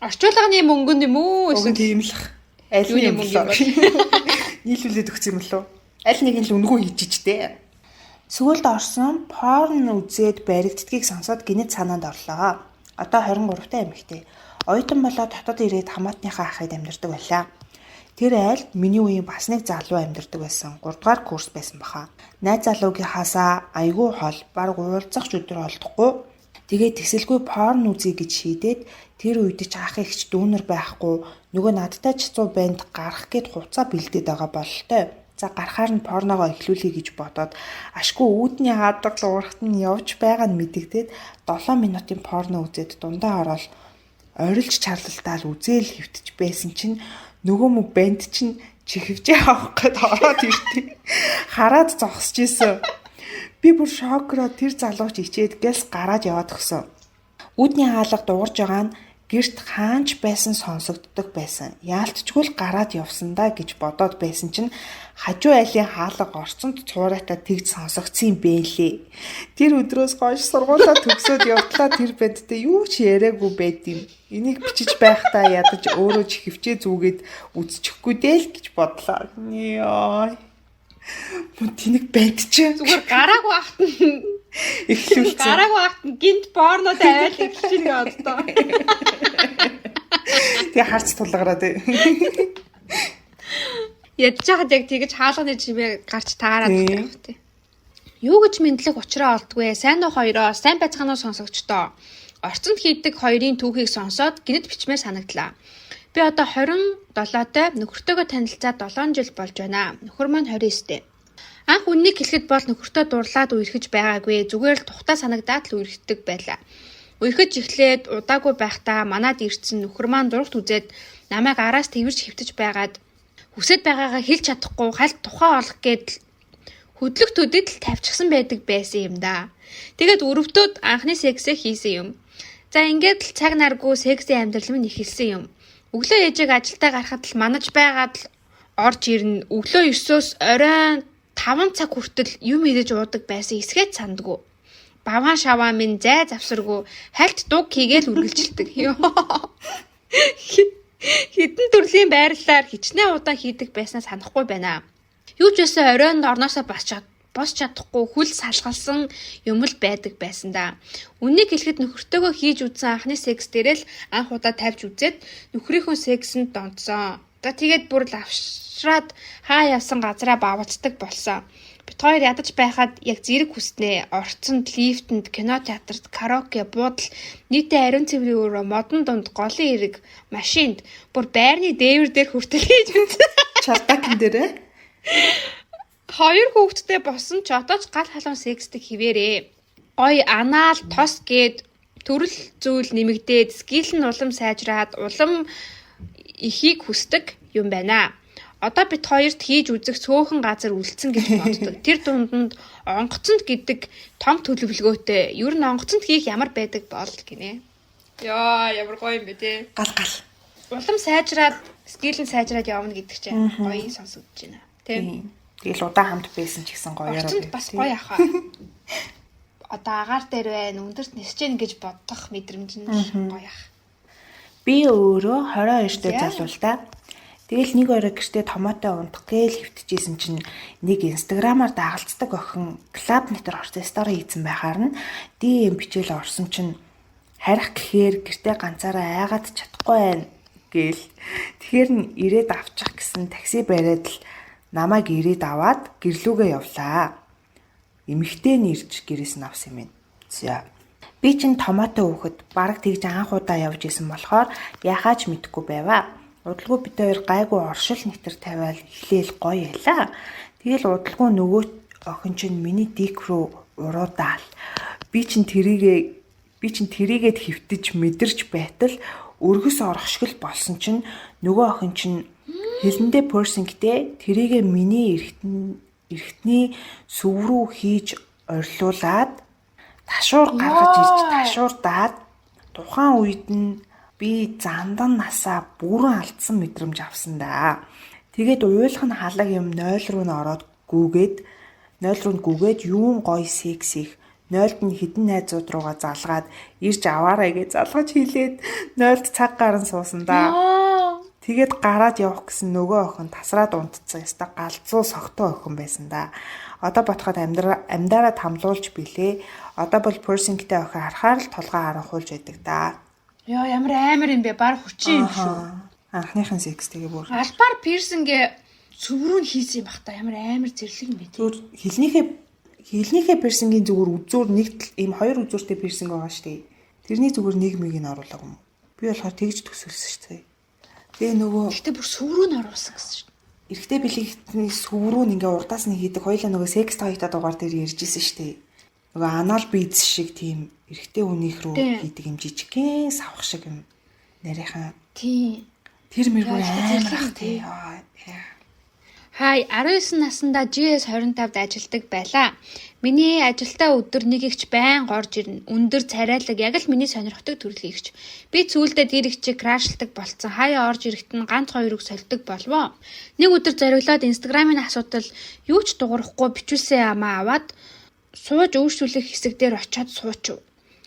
S1: Орчуулганы мөнгө юм уу?
S2: Уг нь тийм л. Аль нэг мөнгө юм бол нийлүүлээд өгсөн юм лөө. Аль нэг нь л үнгүй хийчих дээ. Сүүлд орсон порн үзээд баригддгийг сонсоод гинэт санаанд орлоо. Одоо 23 та эмэгтэй. Оюутан болоод хотод ирээд хамаатныхаа ахад амьдардаг байлаа. Тэр айлд миний үеийн бас нэг залуу амьдардаг байсан. 3 дугаар курс байсан баха. Найз залуугийнхаасаа айгүй хол, бараг уулзах ч өдөр олдохгүй. Тэгээд тэсэлгүй порн үзье гэж шийдээд тэр үед ч ах ихч дүүнер байхгүй нөгөө надтай ч 100 банд гарах гээд хувцас бэлдээд байгаа бололтой. За гарахаар нь порногоо эхлүүлэе гэж бодоод ашгүй үүдний хаадаг дуурахт нь явж байгаа нь мэдэгдээд 7 минутын порно үзээд дундаа ороод орилж чарлалтаал үзээл хөвтөж байсан чинь нөгөө мөг банд чинь чихвжээ авах гээд ороод иртээ. Хараад зогсож исэн. Би бүр шокроо тэр залууч ичээд гэлс гараад яваад өгсөн. Үүдний хаалга дуугарж байгаа нь гэрт хаанч байсан сонсогддог байсан. Яалтчгүй л гараад явсан да гэж бодоод байсан чинь хажуу айлын хаалга орцонд цуурайтаа тэгж сонсогдсон юм бэлээ. Тэр өдрөөс хойш сургуулаа төгсөөд явтлаа тэр бандтай юу ч яриаггүй байд юм. Энийг бичиж байхдаа ядаж өөрөө чихвчээ зүгээд үзчихгүй дээ л гэж бодлоо. Яа. Мөн тэнэг банд чи.
S1: Зүгээр гараагүй ахт нь
S2: эхлүүлсэн.
S1: Гараагүй ахт нь гинт порно тавиал эхэлж байгаа одоо.
S2: Тэгээ харц тулгараа тий.
S1: Ядж хахад яг тэгэж хаалганы чимээ гарч таарад байх тий. Юу гэж мэдлэг учраа олдгүй. Сайн уу хоёроо, сайн байцгаана уу сонсогчдоо. Орцонд хийдэг хоёрын түүхийг сонсоод гинэт бичмээр санагдлаа. Би одоо 27-тай нөхөртөөгөө танилцаад 7 жил болж байна. Нөхөр маань 29-тэй. Анх үннийг хэлэхэд бол нөхөртөө дурлаад үерхэж байгаагүй. Зүгээр л тухтай санагдаад л үерхдэг байлаа. Үерхэж эхлээд удаагүй байхдаа манад ирсэн нөхөр маань зурагт үзээд намайг араас тэрвэрч хэвтэж байгаад хүсэж байгаагаа хэлж чадахгүй хальт тухай олох гээд хөдлөх төдөд л тавьчихсан байдаг байсан юм да. Тэгээд өрөвдөөд анхны сексээ хийсэн юм. За ингээд л цаг наргүй сексийн амьдрал минь эхэлсэн юм. Өглөө ээжийг ажилдаа гарахад л манаж байгаад л орж ирнэ. Өглөө 9-өөс оройн 5 цаг хүртэл юм идэж уудаг байсан эсгээд сандгүй. Баваан шаваа минь зай завсаргүй хальт дуг хийгээл үргэлжилдэг. Хэдэн төрлийн байрлалаар хичнээн удаа хийдэг байснаа санахгүй байна. Юу ч байсан оройн орноосоо босч чадахгүй хөл салгалсан юм л байдаг байсан да. Үннийг хэлэхэд нөхөртөөгөө хийж үзсэн анхны секс дээрээ л анх удаа тавьж үзээд нөхрийнхөө сексэнд донтсон. За тэгээд бүр лавшраад хаа явсан газараа бавцдаг болсон. Бид хоёр ядаж байхад яг зэрэг хүснээ. Орцонд, лифтэнд, кино театрт, караоке, буудал, нийтээ ариун цэврийн өрөө, модон дунд, голын эрэг, машинд, бүр байрны дээвэр дээр хүртэл хийж үзсэн.
S2: Чардакн дээрээ.
S1: Хоёр хүүхэдтэй болсон ч одоо ч гал халуун сексдэг хിവэрээ. Гой анаал, тос гээд төрөл зүйл нэмэгдээд скил нь улам сайжраад улам ихийг хүсдэг юм байна. Одоо бид хоёрт хийж үзэх цөөхөн газар үлдсэн гэж боддог. Тэр дунданд онгоцонд гэдэг том төлөвлөгөөтэй. Ер нь онгоцонд хийх ямар байдаг бол гинэ. Яа, ямар гоё юм бэ те.
S2: Гал гал.
S1: Улам сайжраад, скил нь сайжраад явна гэдэг чинь гоё сонсогдож байна. Тэ.
S2: Тэгэл удаан хамт байсан ч гэсэн гоёороо.
S1: Онгоцонд бас гоё ахаа. Одоо агаар дээр байна, өндөрт нисэж гин гэж бодох мэдрэмж нь гоё ах.
S2: Би өөрөө 22 дэх залуу л да. Тэгэл нэг орой гэртээ томоотой унтах гээл хөвтөжсэн чинь нэг инстаграмаар дагалцдаг охин клаб нэтер орсон стори хийсэн байхаар нь DM бичээл орсон чинь харих гэхээр гэртээ ганцаараа айгаад чадахгүй байна гээл. Тэгэхээр нь ирээд авчих гэсэн такси бариад л намайг ирээд аваад гэрлүүгээ явлаа. Эмэгтэй нь ирж гэрээс нь авсан юм байна. За. Би чинь томоотой хөөхөд бараг тэгж анх удаа явж исэн болохоор яхаач мэдэхгүй байваа. Удалгүй бид хоёр гайгүй оршил нэтер тавиал эхлээл гоё ялаа. Тэгэл удалгүй нөгөө охин чинь миний дик рүү уруудаал. Би чинь тэрийгээд хөвтөж мэдэрч байтал өргөс орох шиг л болсон чинь нөгөө охин чинь хилэндээ пирсингтэй тэрийгээ миний эргэтний сүв рүү хийж орилуулад ташуур гаргаж ирж ташуурдаад тухайн үед нь би зандан насаа бүрэн алдсан мэдрэмж авсан да. Тэгээд уйлах нь халаг юм 0 руу нь ороод гүгээд 0 руу нь гүгээд юун гоё секс их 0-д нь хідэн найзууд руугаа залгаад ирж аваарай гэж залгаж хилээд 0-д цаг гарan суусан да. Тэгээд гараад явах гэсэн нөгөө охин тасраад унтцсан ёстой галзуу согтуу охин байсан да. Одоо ботход амьдараа тамлуулж билээ. Одоо бол пирсингтэй охин харахаар л толгой харанхуулж байдаг да.
S1: Йоо, ямар амар юм бэ? Бар хүчин юм шүү.
S2: Анхныхын секс тэгээ бүр.
S1: Албаар пирсингээ цөврүү нь хийсэн юм бах та. Ямар амар зэрлэг юм бэ?
S2: Зүгээр хилнийхээ пирсингийн зүгээр үзүүр нэг ийм хоёр үзүүртэй пирсинг байгаа шүү дээ. Тэрний зүгээр нэг мийг нь оруулаагүй юм. Би болохоор тэгж төсөөлсөн шүү дээ. Тэгээ нөгөө
S1: Гэтэ бүр сүврүү нь оруулсан гэсэн шүү.
S2: Эрэгтэй бэлэгтний сүврүү нь ингээ урдаас нь хийдэг. Хоёлаа нөгөө секс тойтоо дугаар дээр ярьж исэн шүү дээ. Нөгөө анал биз шиг тийм эрэгтэй хүнийх рүү хийдэг юм жижигхэн савх шиг юм нарийнхан.
S1: Тийм.
S2: Тэр мэр бүр амар ах тий.
S1: Хай 19 наснда GS25-д ажилдаг байлаа. Миний ажилдаа өдөр нэг ихч байн горж ирнэ. Өндөр царайлаг яг л миний сонирхдаг төрлийн ихч. Би цүүлдээ тэр ихчийг крашилдаг болцсон. Хаяа орж ирэхэд нь ганц хоёрыг сольдог болвоо. Нэг өдөр зориглоод Инстаграмын асуудал юу ч дуурахгүй бичүүлсэн амаа аваад сууж өөрчлөх хэсэг дээр очиод суучив.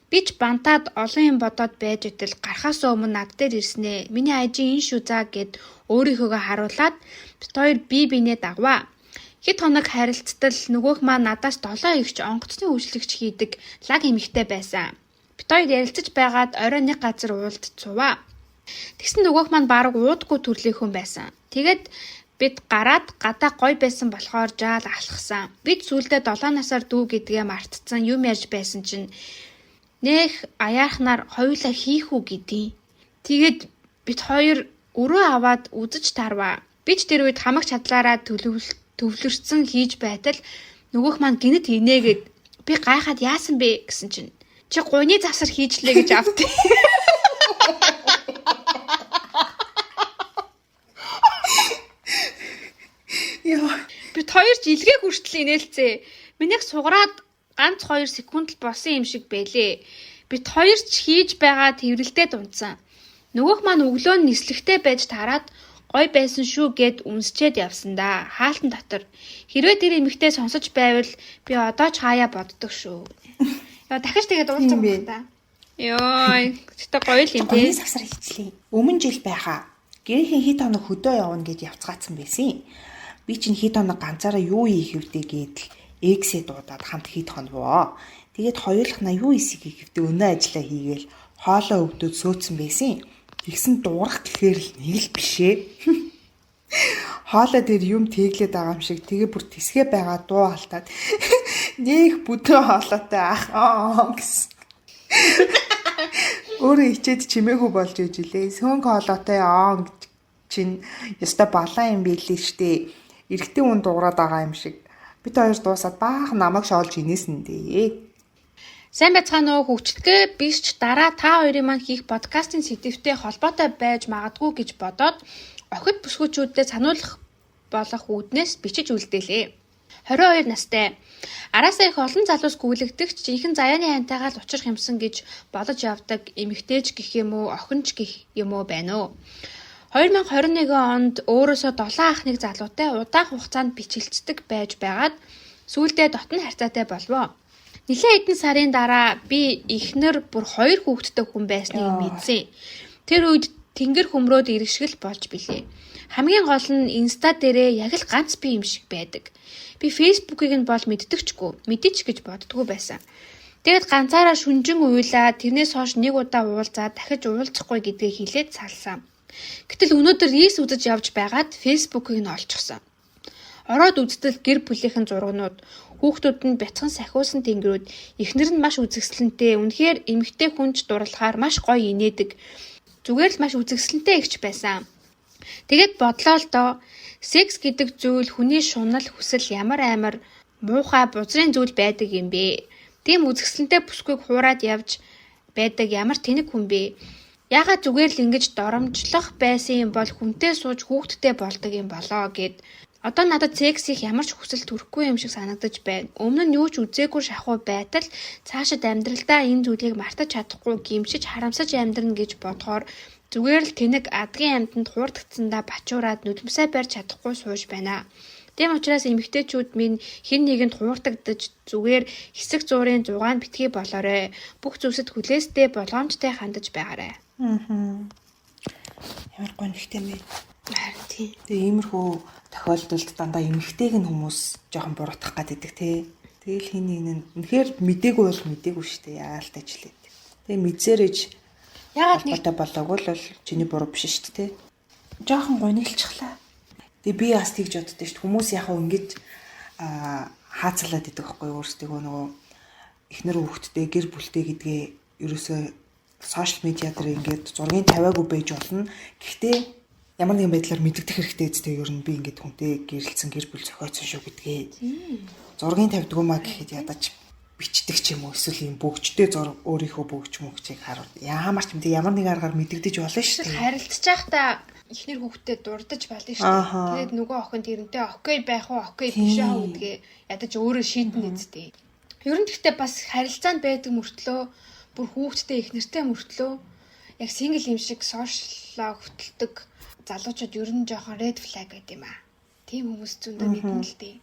S1: Би ч бантаад олон юм бодоод байж итэл гарахаас өмнө над дээр ирснэ. Миний IG энэ шүү заа гэд өөрийнхөөгөө харуулад бит хоёр бие биенээ дагваа. Хэд хоног харилцтал нөгөөх маань надаас 7 ихч онгоцны үйлчлэгч хийдэг лаг эмэгтэй байсан. Бит хоёр ярилцаж байгаад орой нэг газар уулзч суваа. Тэгсэн нөгөөх маань бараг уудгүй төрлийн хүн байсан. Тэгээд бид гараад гадаа гой байсан болохоор жаал алхсан. Бид сүүлдээ 7 насаар дүү гэдгээ мартцсан юм ярьж байсан чинь нэх аяархнаар хоёулаа хийх үү гэдیں۔ Тэгээд бид хоёр өрөө аваад үзэж тарваа. Би ч тэр үед хамаг чадлаараа төвлөрсөн хийж байтал нөгөөх маань гинэт инээгээд би гайхаад яасан бэ гэсэн чинь чи гуйны завсар хийжлээ гэж авт.
S2: Яа.
S1: Бид хоёр ч илгээх хүртэл инээлцээ. Минийх сугараад ганц 2 секунд л болсон юм шиг байлээ. Бид хоёр ч хийж байгаа тэрвэрлдээ дунцсан. Нөгөөх маань өглөө нь нислэгтэй байж тараад гой байсан шүү гэд үнсчээд явсан да. Хаалтан дотор. Хэрвээ тэр эмэгтэй сонсож байвал би одоо ч хаяа боддог шүү. Дахиж тэгээд уулзах байх та. Йой, гэтээ гоё л юм
S2: тий. Савсар хийчлээ. Өмнө жил байхаа. Гэрийнхэн хэд хоног хөдөө явна гэж явцгаацсан байсан. Би чинь хэд хоног ганцаараа юу хийх вдэ гэдэл эксээ дуудаад хамт хэд хоногвоо. Тэгээд хоёулахна юу хийсийг хийвдэ өнөө ажиллаа хийгээл хоолоо өгдөөд сөөцсөн байсан. Тэгсэн дуурах гэхээр л нэг л бишээ. Хоолой дээр юм тэглээд байгаа юм шиг тэгээ бүр тисгээ байгаа дуу алтаад нэх бүдэн хоолойтой ах аа гэсэн. Өөрөө ичээд чимээгүй болж иж илээ. Сөнг хоолойтой аа гэж чинь ёстой балаан юм билээ штэ. Эрэгтэй хүн дуурайд байгаа юм шиг. Бид хоёр дуусаад баахан намайг шоолж инээсэн дээ.
S1: Сайн байцгаана уу, хөгжлөгээ биш ч дараа та хоёрын маань хийх подкастын сэдэвтэй холбоотой байж магадгүй гэж бодоод охид бүсгүүчүүдэд сануулах болох үүднээс бичиж үлдээлээ. 22 настай. Араасаа их олон залуус гүйлэгдэгч жинхэнэ заяаны хантайгаа л учрах юмсан гэж бодож явдаг эмэгтэйч гэх юм уу, охинч гэх юм уу байна уу? 2021 онд өөрөөсөө 7 ах нэг залуутай удаан хугацаанд бичилцдэг байж байгаад сүүлдээ дотн харьцаатай болвоо. Нилээн хэдэн сарын дараа би эхнэр бүр 2 хүүхэдтэй хүн байсныг мэдсэн. Тэр үед тэнгэр хөмрөөд иргэшгэл болж билээ. Хамгийн гол нь инста дээрээ яг л ганц би юм шиг байдаг. Би фэйсбүүкийг нь бол мэддэгчгүй, мэдээч гэж боддгоо байсан. Тэгэд ганцаараа шүнжин уйлаа, тэрнээс хойш нэг удаа уулзаад дахиж уулзахгүй гэдгээ хэлээд салсан. Гэтэл өнөөдөр рилс үзэж явж байгаад фэйсбүүкийг нь олчихсон. Ороод үзтэл гэр бүлийнхэн зургнууд, хүүхдүүд нь бяцхан сахиулсан тэнгэрүүд, эхнэр нь маш үзэсгэлэнтэй, үнэхээр эмэгтэй хүнч дурлахаар маш гоё инээдэг. Зүгээр л маш үзэсгэлэнтэй эгч байсан. Тэгээд бодлоо л доо. Секс гэдэг зүйл хүний шунал хүсэл ямар амар муухай бузрын зүйл байдаг юм бэ? Тийм үзэсгэлэнтэй бүсгүйг хуураад явж байдаг ямар тэнэг хүн бэ? Яагаад зүгээр л ингэж доромжлох байсан юм бол хүнтэй сууж хүүхэдтэй болдог юм болоо гэд. Одоо надад секс их ямар ч хүсэл төрөхгүй юм шиг санагдаж байна. Өмнө нь юу ч үзээгүй шахуу байтал цаашид амьдралдаа энэ зүйлийг мартаж чадахгүй гимшиж харамсаж амьдрна гэж бодохоор зүгээр л тэнэг адгийн амьтанд хуурдагдсандаа бачуураад нүдмсээ барьж чадахгүй сууж байна. Тийм учраас эмэгтэйчүүд минь хэн нэгэнд хуурдагдаж зүгээр хэсэг зуурын зугаан битгий болоорой. Бүх зүйлсэд хүлээстэй болгоомжтой хандаж байгаарай.
S2: Ямар гонхтой юм бэ?
S1: Харин тийм.
S2: Тэгээ иймэрхүү тохиолдолд дандаа эмэгтэйг нь хүмүүс жоохон буруутгах гээд байдаг тий. Тэгэл хин нэг нь үнэхээр мдээгүй бол мдээгүй шүү дээ. Яалт ажиллаад. Тэгээ мэдсээрэж
S1: Ягаад нэг
S2: болоогүй л бол чиний буруу биш шүү дээ тий. Жоохон гонилчихлаа. Тэгээ би бас тэгж боддоо шүү дээ. Хүмүүс яг хөө ингэж хаацлаад идэг байхгүй юу өөрсдөө нөгөө эхнэр хүүхэдтэй гэр бүлтэй гэдгээ ерөөсөө сошиал медиа дээр ингээд зургийн тавиагүй байж болно. Гэхдээ ямар нэгэн байдлаар мэдэгдэх хэрэгтэй үстэй ер нь би ингээд хүнтэй гэрэлцэн гэр бүл зохиоцсон шүү гэдгээ. Зургийн тавьдгүй маа гэхэд ядаж бичдэг ч юм уу эсвэл юм бөгжтэй зураг өөрийнхөө бөгж мөгчийг харуул. Ямар ч юм тэг ямар нэг аргаар мэдэгдэж болно шүү дээ.
S1: Харилцаж байхдаа эхнэр хүүхдэд дурдаж болно шүү дээ. Тэгээд нөгөө охин тэрнтэй окей байх уу, окей биш аа гэдгээ ядаж өөрөө шийднэ үсттэй. Ер нь гэхдээ бас харилцаанд байдаг мөртлөө бүр хүүхдтэй эхнэртэй мөртлөө яг сингл юм шиг сошиалаа хөтэлдэг залуучууд ер нь жоохон red flag байд юм аа. Тийм хүмүүс зөндөө мэднэ л дээ.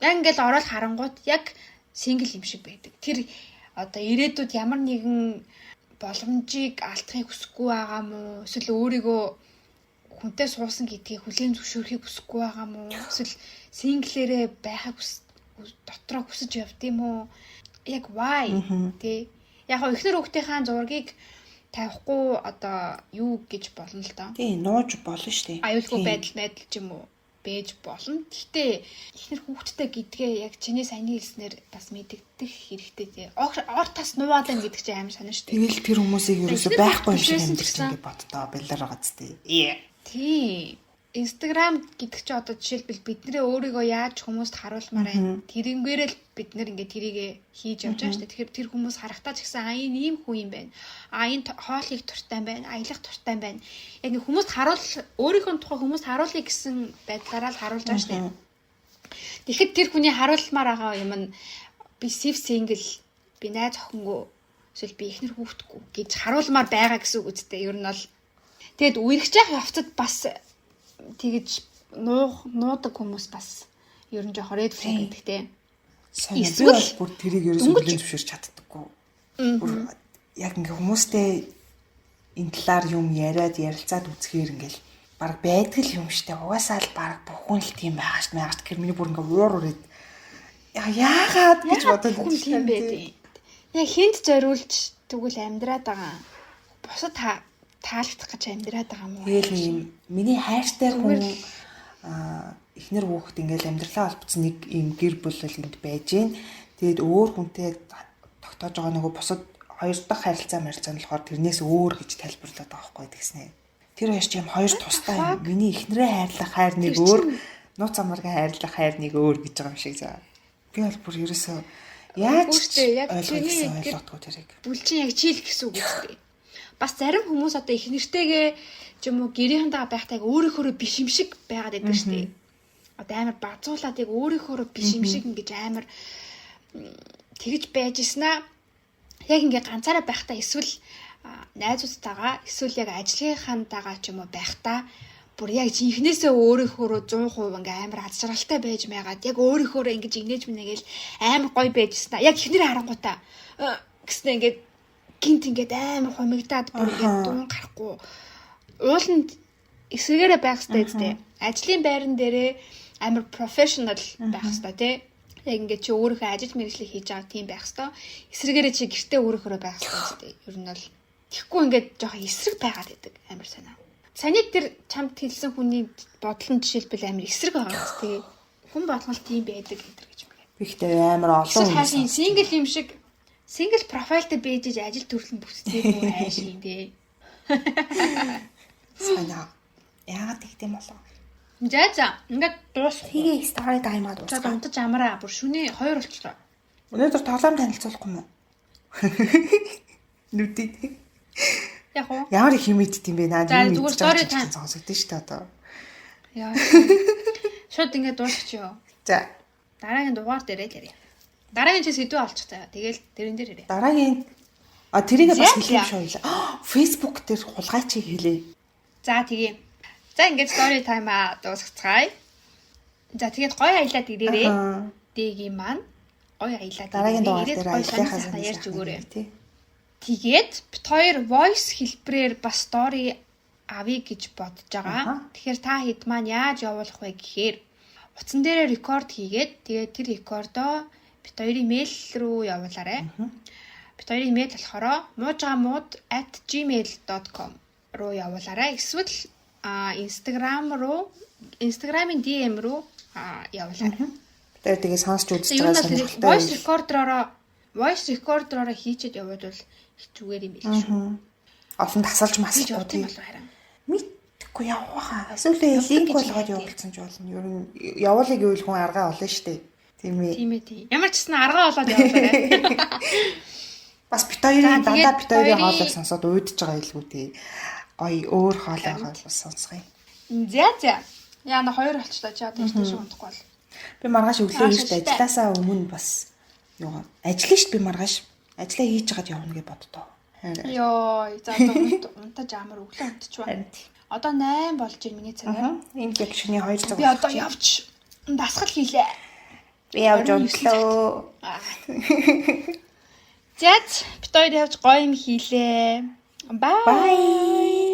S1: Яг ингээл ороод харангуут яг сингл юм шиг байдаг. Тэр одоо ирээдүйд ямар нэгэн боломжийг алдахыг хүсэхгүй байгаа мó? Эсвэл өөрийгөө хүнтэй суусан гэдгийг хүлээн зөвшөөрөхийг хүсэхгүй байгаа мó? Эсвэл синглэрээ байхыг дотроо хүсэж явд юм уу? Яг why тий? Яг хөө эхнэр хүүхдийнхаа зургийг тавихгүй одоо юу гэж болно л доо.
S2: Тий, нууж болно шүү дээ.
S1: Аюулгүй байдал байдал ч юм уу бэж болно. Гэхдээ эхнэр хүүхдтэй гэдгээ яг чиний саяны хэлснээр бас мэдэгдэх хэрэгтэй тий. Ор тас нууаад байна гэдэг чинь амар сонин шүү дээ.
S2: Тэгэл тэр хүмүүсийг ерөөсөө байхгүй юм шиг амьдарч ингэ боддоо балиар байгаа зү тий.
S1: Тий. Instagram гэдэг чинь одоо жишээлбэл бидний өөрийгөө яаж хүмүүст харуулмаар байна. Тэрнгээрээ л бид нэр ингээд тэрийгэ хийж явж байгаа шүү дээ. Тэгэхээр тэр хүмүүс харахтаа ч гэсэн а энэ ийм хүн юм байна. А энэ хоол хийх дуртай юм байна. Аялах дуртай юм байна. Яг ингээд хүмүүст харуул өөрийнхөө тухай хүмүүст харуулъя гэсэн байдлаараа л харуулж байгаа шүү дээ. Тэгэхэд тэр хүний харуулмаар байгаа юм нь би safe single, би найз охингүй, эсвэл би эхнэр хүүхэдгүй гэж харуулмаар байгаа гэсэн үг үстэй. Ер нь бол тэгэд үерхэж явах явцад бас тэгэж нуудаг хүмүүс бас ер нь жоох red flag гэдэг те.
S2: Эсвэл бүр тэрийг ерөөсөө хүлээн зөвшөөрч чаддаггүй. Бүр яг ингээ хүмүүстэй энэ талаар юм яриад ярилцаад үзэхээр ингээл баг байдаг л юм штэ. Угаасаа л баг бүх хүн л тийм байгаа ш. Мягаш тэгэхээр миний бүр ингээ уур үрээд яагаад гэж бодод
S1: хүн тийм байдаг. Яг хинт зориулж тэгвэл амьдраад байгаа. Бусад таалагдах гэж амьдраад байгаа юм уу?
S2: Тэгэл юм миний хайртай хүн эхнэр хүүхэд ингээл амьдралаа холбоцсон нэг юм гэр бүл л энд байж гин. Тэгээд өөр хүнтэй тогтоож байгаа нөгөө бусад хоёр дахь харилцаа марилцаа нь болохоор тэрнээс өөр гэж тайлбарлаад байгаа байхгүй тэгснэ. Тэр хоёр ч юм хоёр тустай юм. Миний эхнэрээ хайрлах хайр нэг өөр, нууц амаргаа хайрлах хайр нэг өөр гэж байгаа юм шиг заа. Би бол бүр ерөөсөө яаж ойлгох ойлгохгүй тэрийг.
S1: Бүлчин яг чийл гэсэн үг үстэй. Бас зарим хүмүүс одоо их нэртэйгээ ч юм уу гэрийнхэнтэйгээ байхдаа яг өөрийнхөөрөө биш юм шиг байгаад байдаг шүү дээ. Одоо амар базуулаад яг өөрийнхөөрөө биш юм шиг ингэж амар тэгж байж ирсэн аа. Яг ингээ ганцаараа байхдаа эсвэл найзуудтайгаа эсвэл яг ажлынхаантайгаа ч юм уу байхдаа бүр яг жинхнээсээ өөрийнхөөрөө 100% ингээ амар аз жаргалтай байж байгаад яг өөрийнхөөрөө ингэж инээж минэгээл амар гоё байж ирсэн. Яг эхнэрээ харангуйтаа гэснээр ингээд гинт ингээд амар хумигдаад бүр ингээд дуун гарахгүй. Ууланд эсрэгээрээ байх хэрэгтэй үстэй. Ажлын байран дээрээ амар professional байх хэрэгтэй тий. Яг ингээд чи өөрийнхөө ажил мэргэжлийг хийж байгаа тийм байх хэрэгтэй. Эсрэгээрээ чи гэртээ өөрийнхөөрөө байх хэрэгтэй үстэй. Ер нь бол тэгэхгүй ингээд жоохон эсрэг байгаад байдаг амар санаа. Саний тэр чамд хэлсэн хүний бодол нь жишээлбэл амар эсрэг байгаа биз тий. Хүн болгол тийм байдаг энэ гэж байна.
S2: Би ихтэй амар олон
S1: хүн single юм шиг single profile тай байж ажил төрөл нь бүсцээгүй хайш юм тий.
S2: Санаа. Яагаад тэгдэм болов?
S1: За ингээд дуусах.
S2: Тэгээ story time-аа
S1: дуусгаа. За унтаж амраа. Бүр шүний 2 болчлоо.
S2: Өнөөдөр тоглоом танилцуулахгүй юм уу? Нүдий.
S1: Яг уу.
S2: Ямар их юм иддэг юм бэ наа?
S1: За зүгээр story time
S2: сонсогдсон шүү дээ одоо.
S1: Яа. Шууд ингээд дуусчих юу.
S2: За.
S1: Дараагийн дугаар дээрээ л ярья. Дараагийн чи сэдв олчих заяа. Тэгэл тэрэн дээр ярья.
S2: Дараагийн тэрийг бас хэлэх юм шиг байлаа. Facebook дээр хулгайчийг хэлээ.
S1: За тэгье. За ингээд story time-аа дуусгацгаая. За тэгээд гоё аялаад ирээрээ. Дэгийн маань гоё аялаад
S2: дараагийн дугаар дээр аяллахаа
S1: ярьж өгөөрэй. Тэгээд бит хоёр voice хэлбэрээр бас story авъя гэж бодож байгаа. Тэгэхээр та хэд маань яаж явуулах вэ гэхээр утсан дээрээ рекорд хийгээд тэгээд тэр рекордоо бит хоёрын мэйл рүү явуулаарай. Бит хоёрын мэйл болохоор muujgamud@gmail.com руу явуулаарай. Эсвэл Instagram руу, Instagram-ын DM руу явуулаарай.
S2: Бид хоёр тэгээ сонсч үзэж байгаа
S1: сонирхолтой. Voice recorder-ороо хийчихэд явуул их зүгээр юм байл шүү.
S2: Олон тасалж масалж
S1: тийм болов харин.
S2: Мэдхгүй явах. Эсвэл линк болгоод явуулсан ч болно. Ер нь явуулъя гэвэл хүн аргаа олно шүү дээ. Тийм ээ.
S1: Тийм ээ тийм. Ямар ч гэсэн аргаа олоод явуулаарай.
S2: Бас бит хоёрын дандаа бит хоёрын хоолойг сонсоод уйдж байгаа илгүү тий. Гоё өөр хоолойгоо бас сонсгоё.
S1: За. Яа на хоёр болчлоо чи одоо тийш унтахгүй бол.
S2: Би маргааш өглөө ирж ажилласаа өмнө бас юугаа ажиллана шүү дээ би маргааш. Ажлаа хийж хагаад явна гэж боддоо.
S1: Йоо, за одоо унтаж амар өглөө унтчих ба. Одоо 8 болж байна миний цагаар.
S2: Энд яг шөнийн 2 цаг.
S1: Би одоо явж дасгал хийлээ.
S2: Би явж унтлаа.
S1: За, бит хоёр явж гоё юм хийлээ. Bye.
S2: Bye.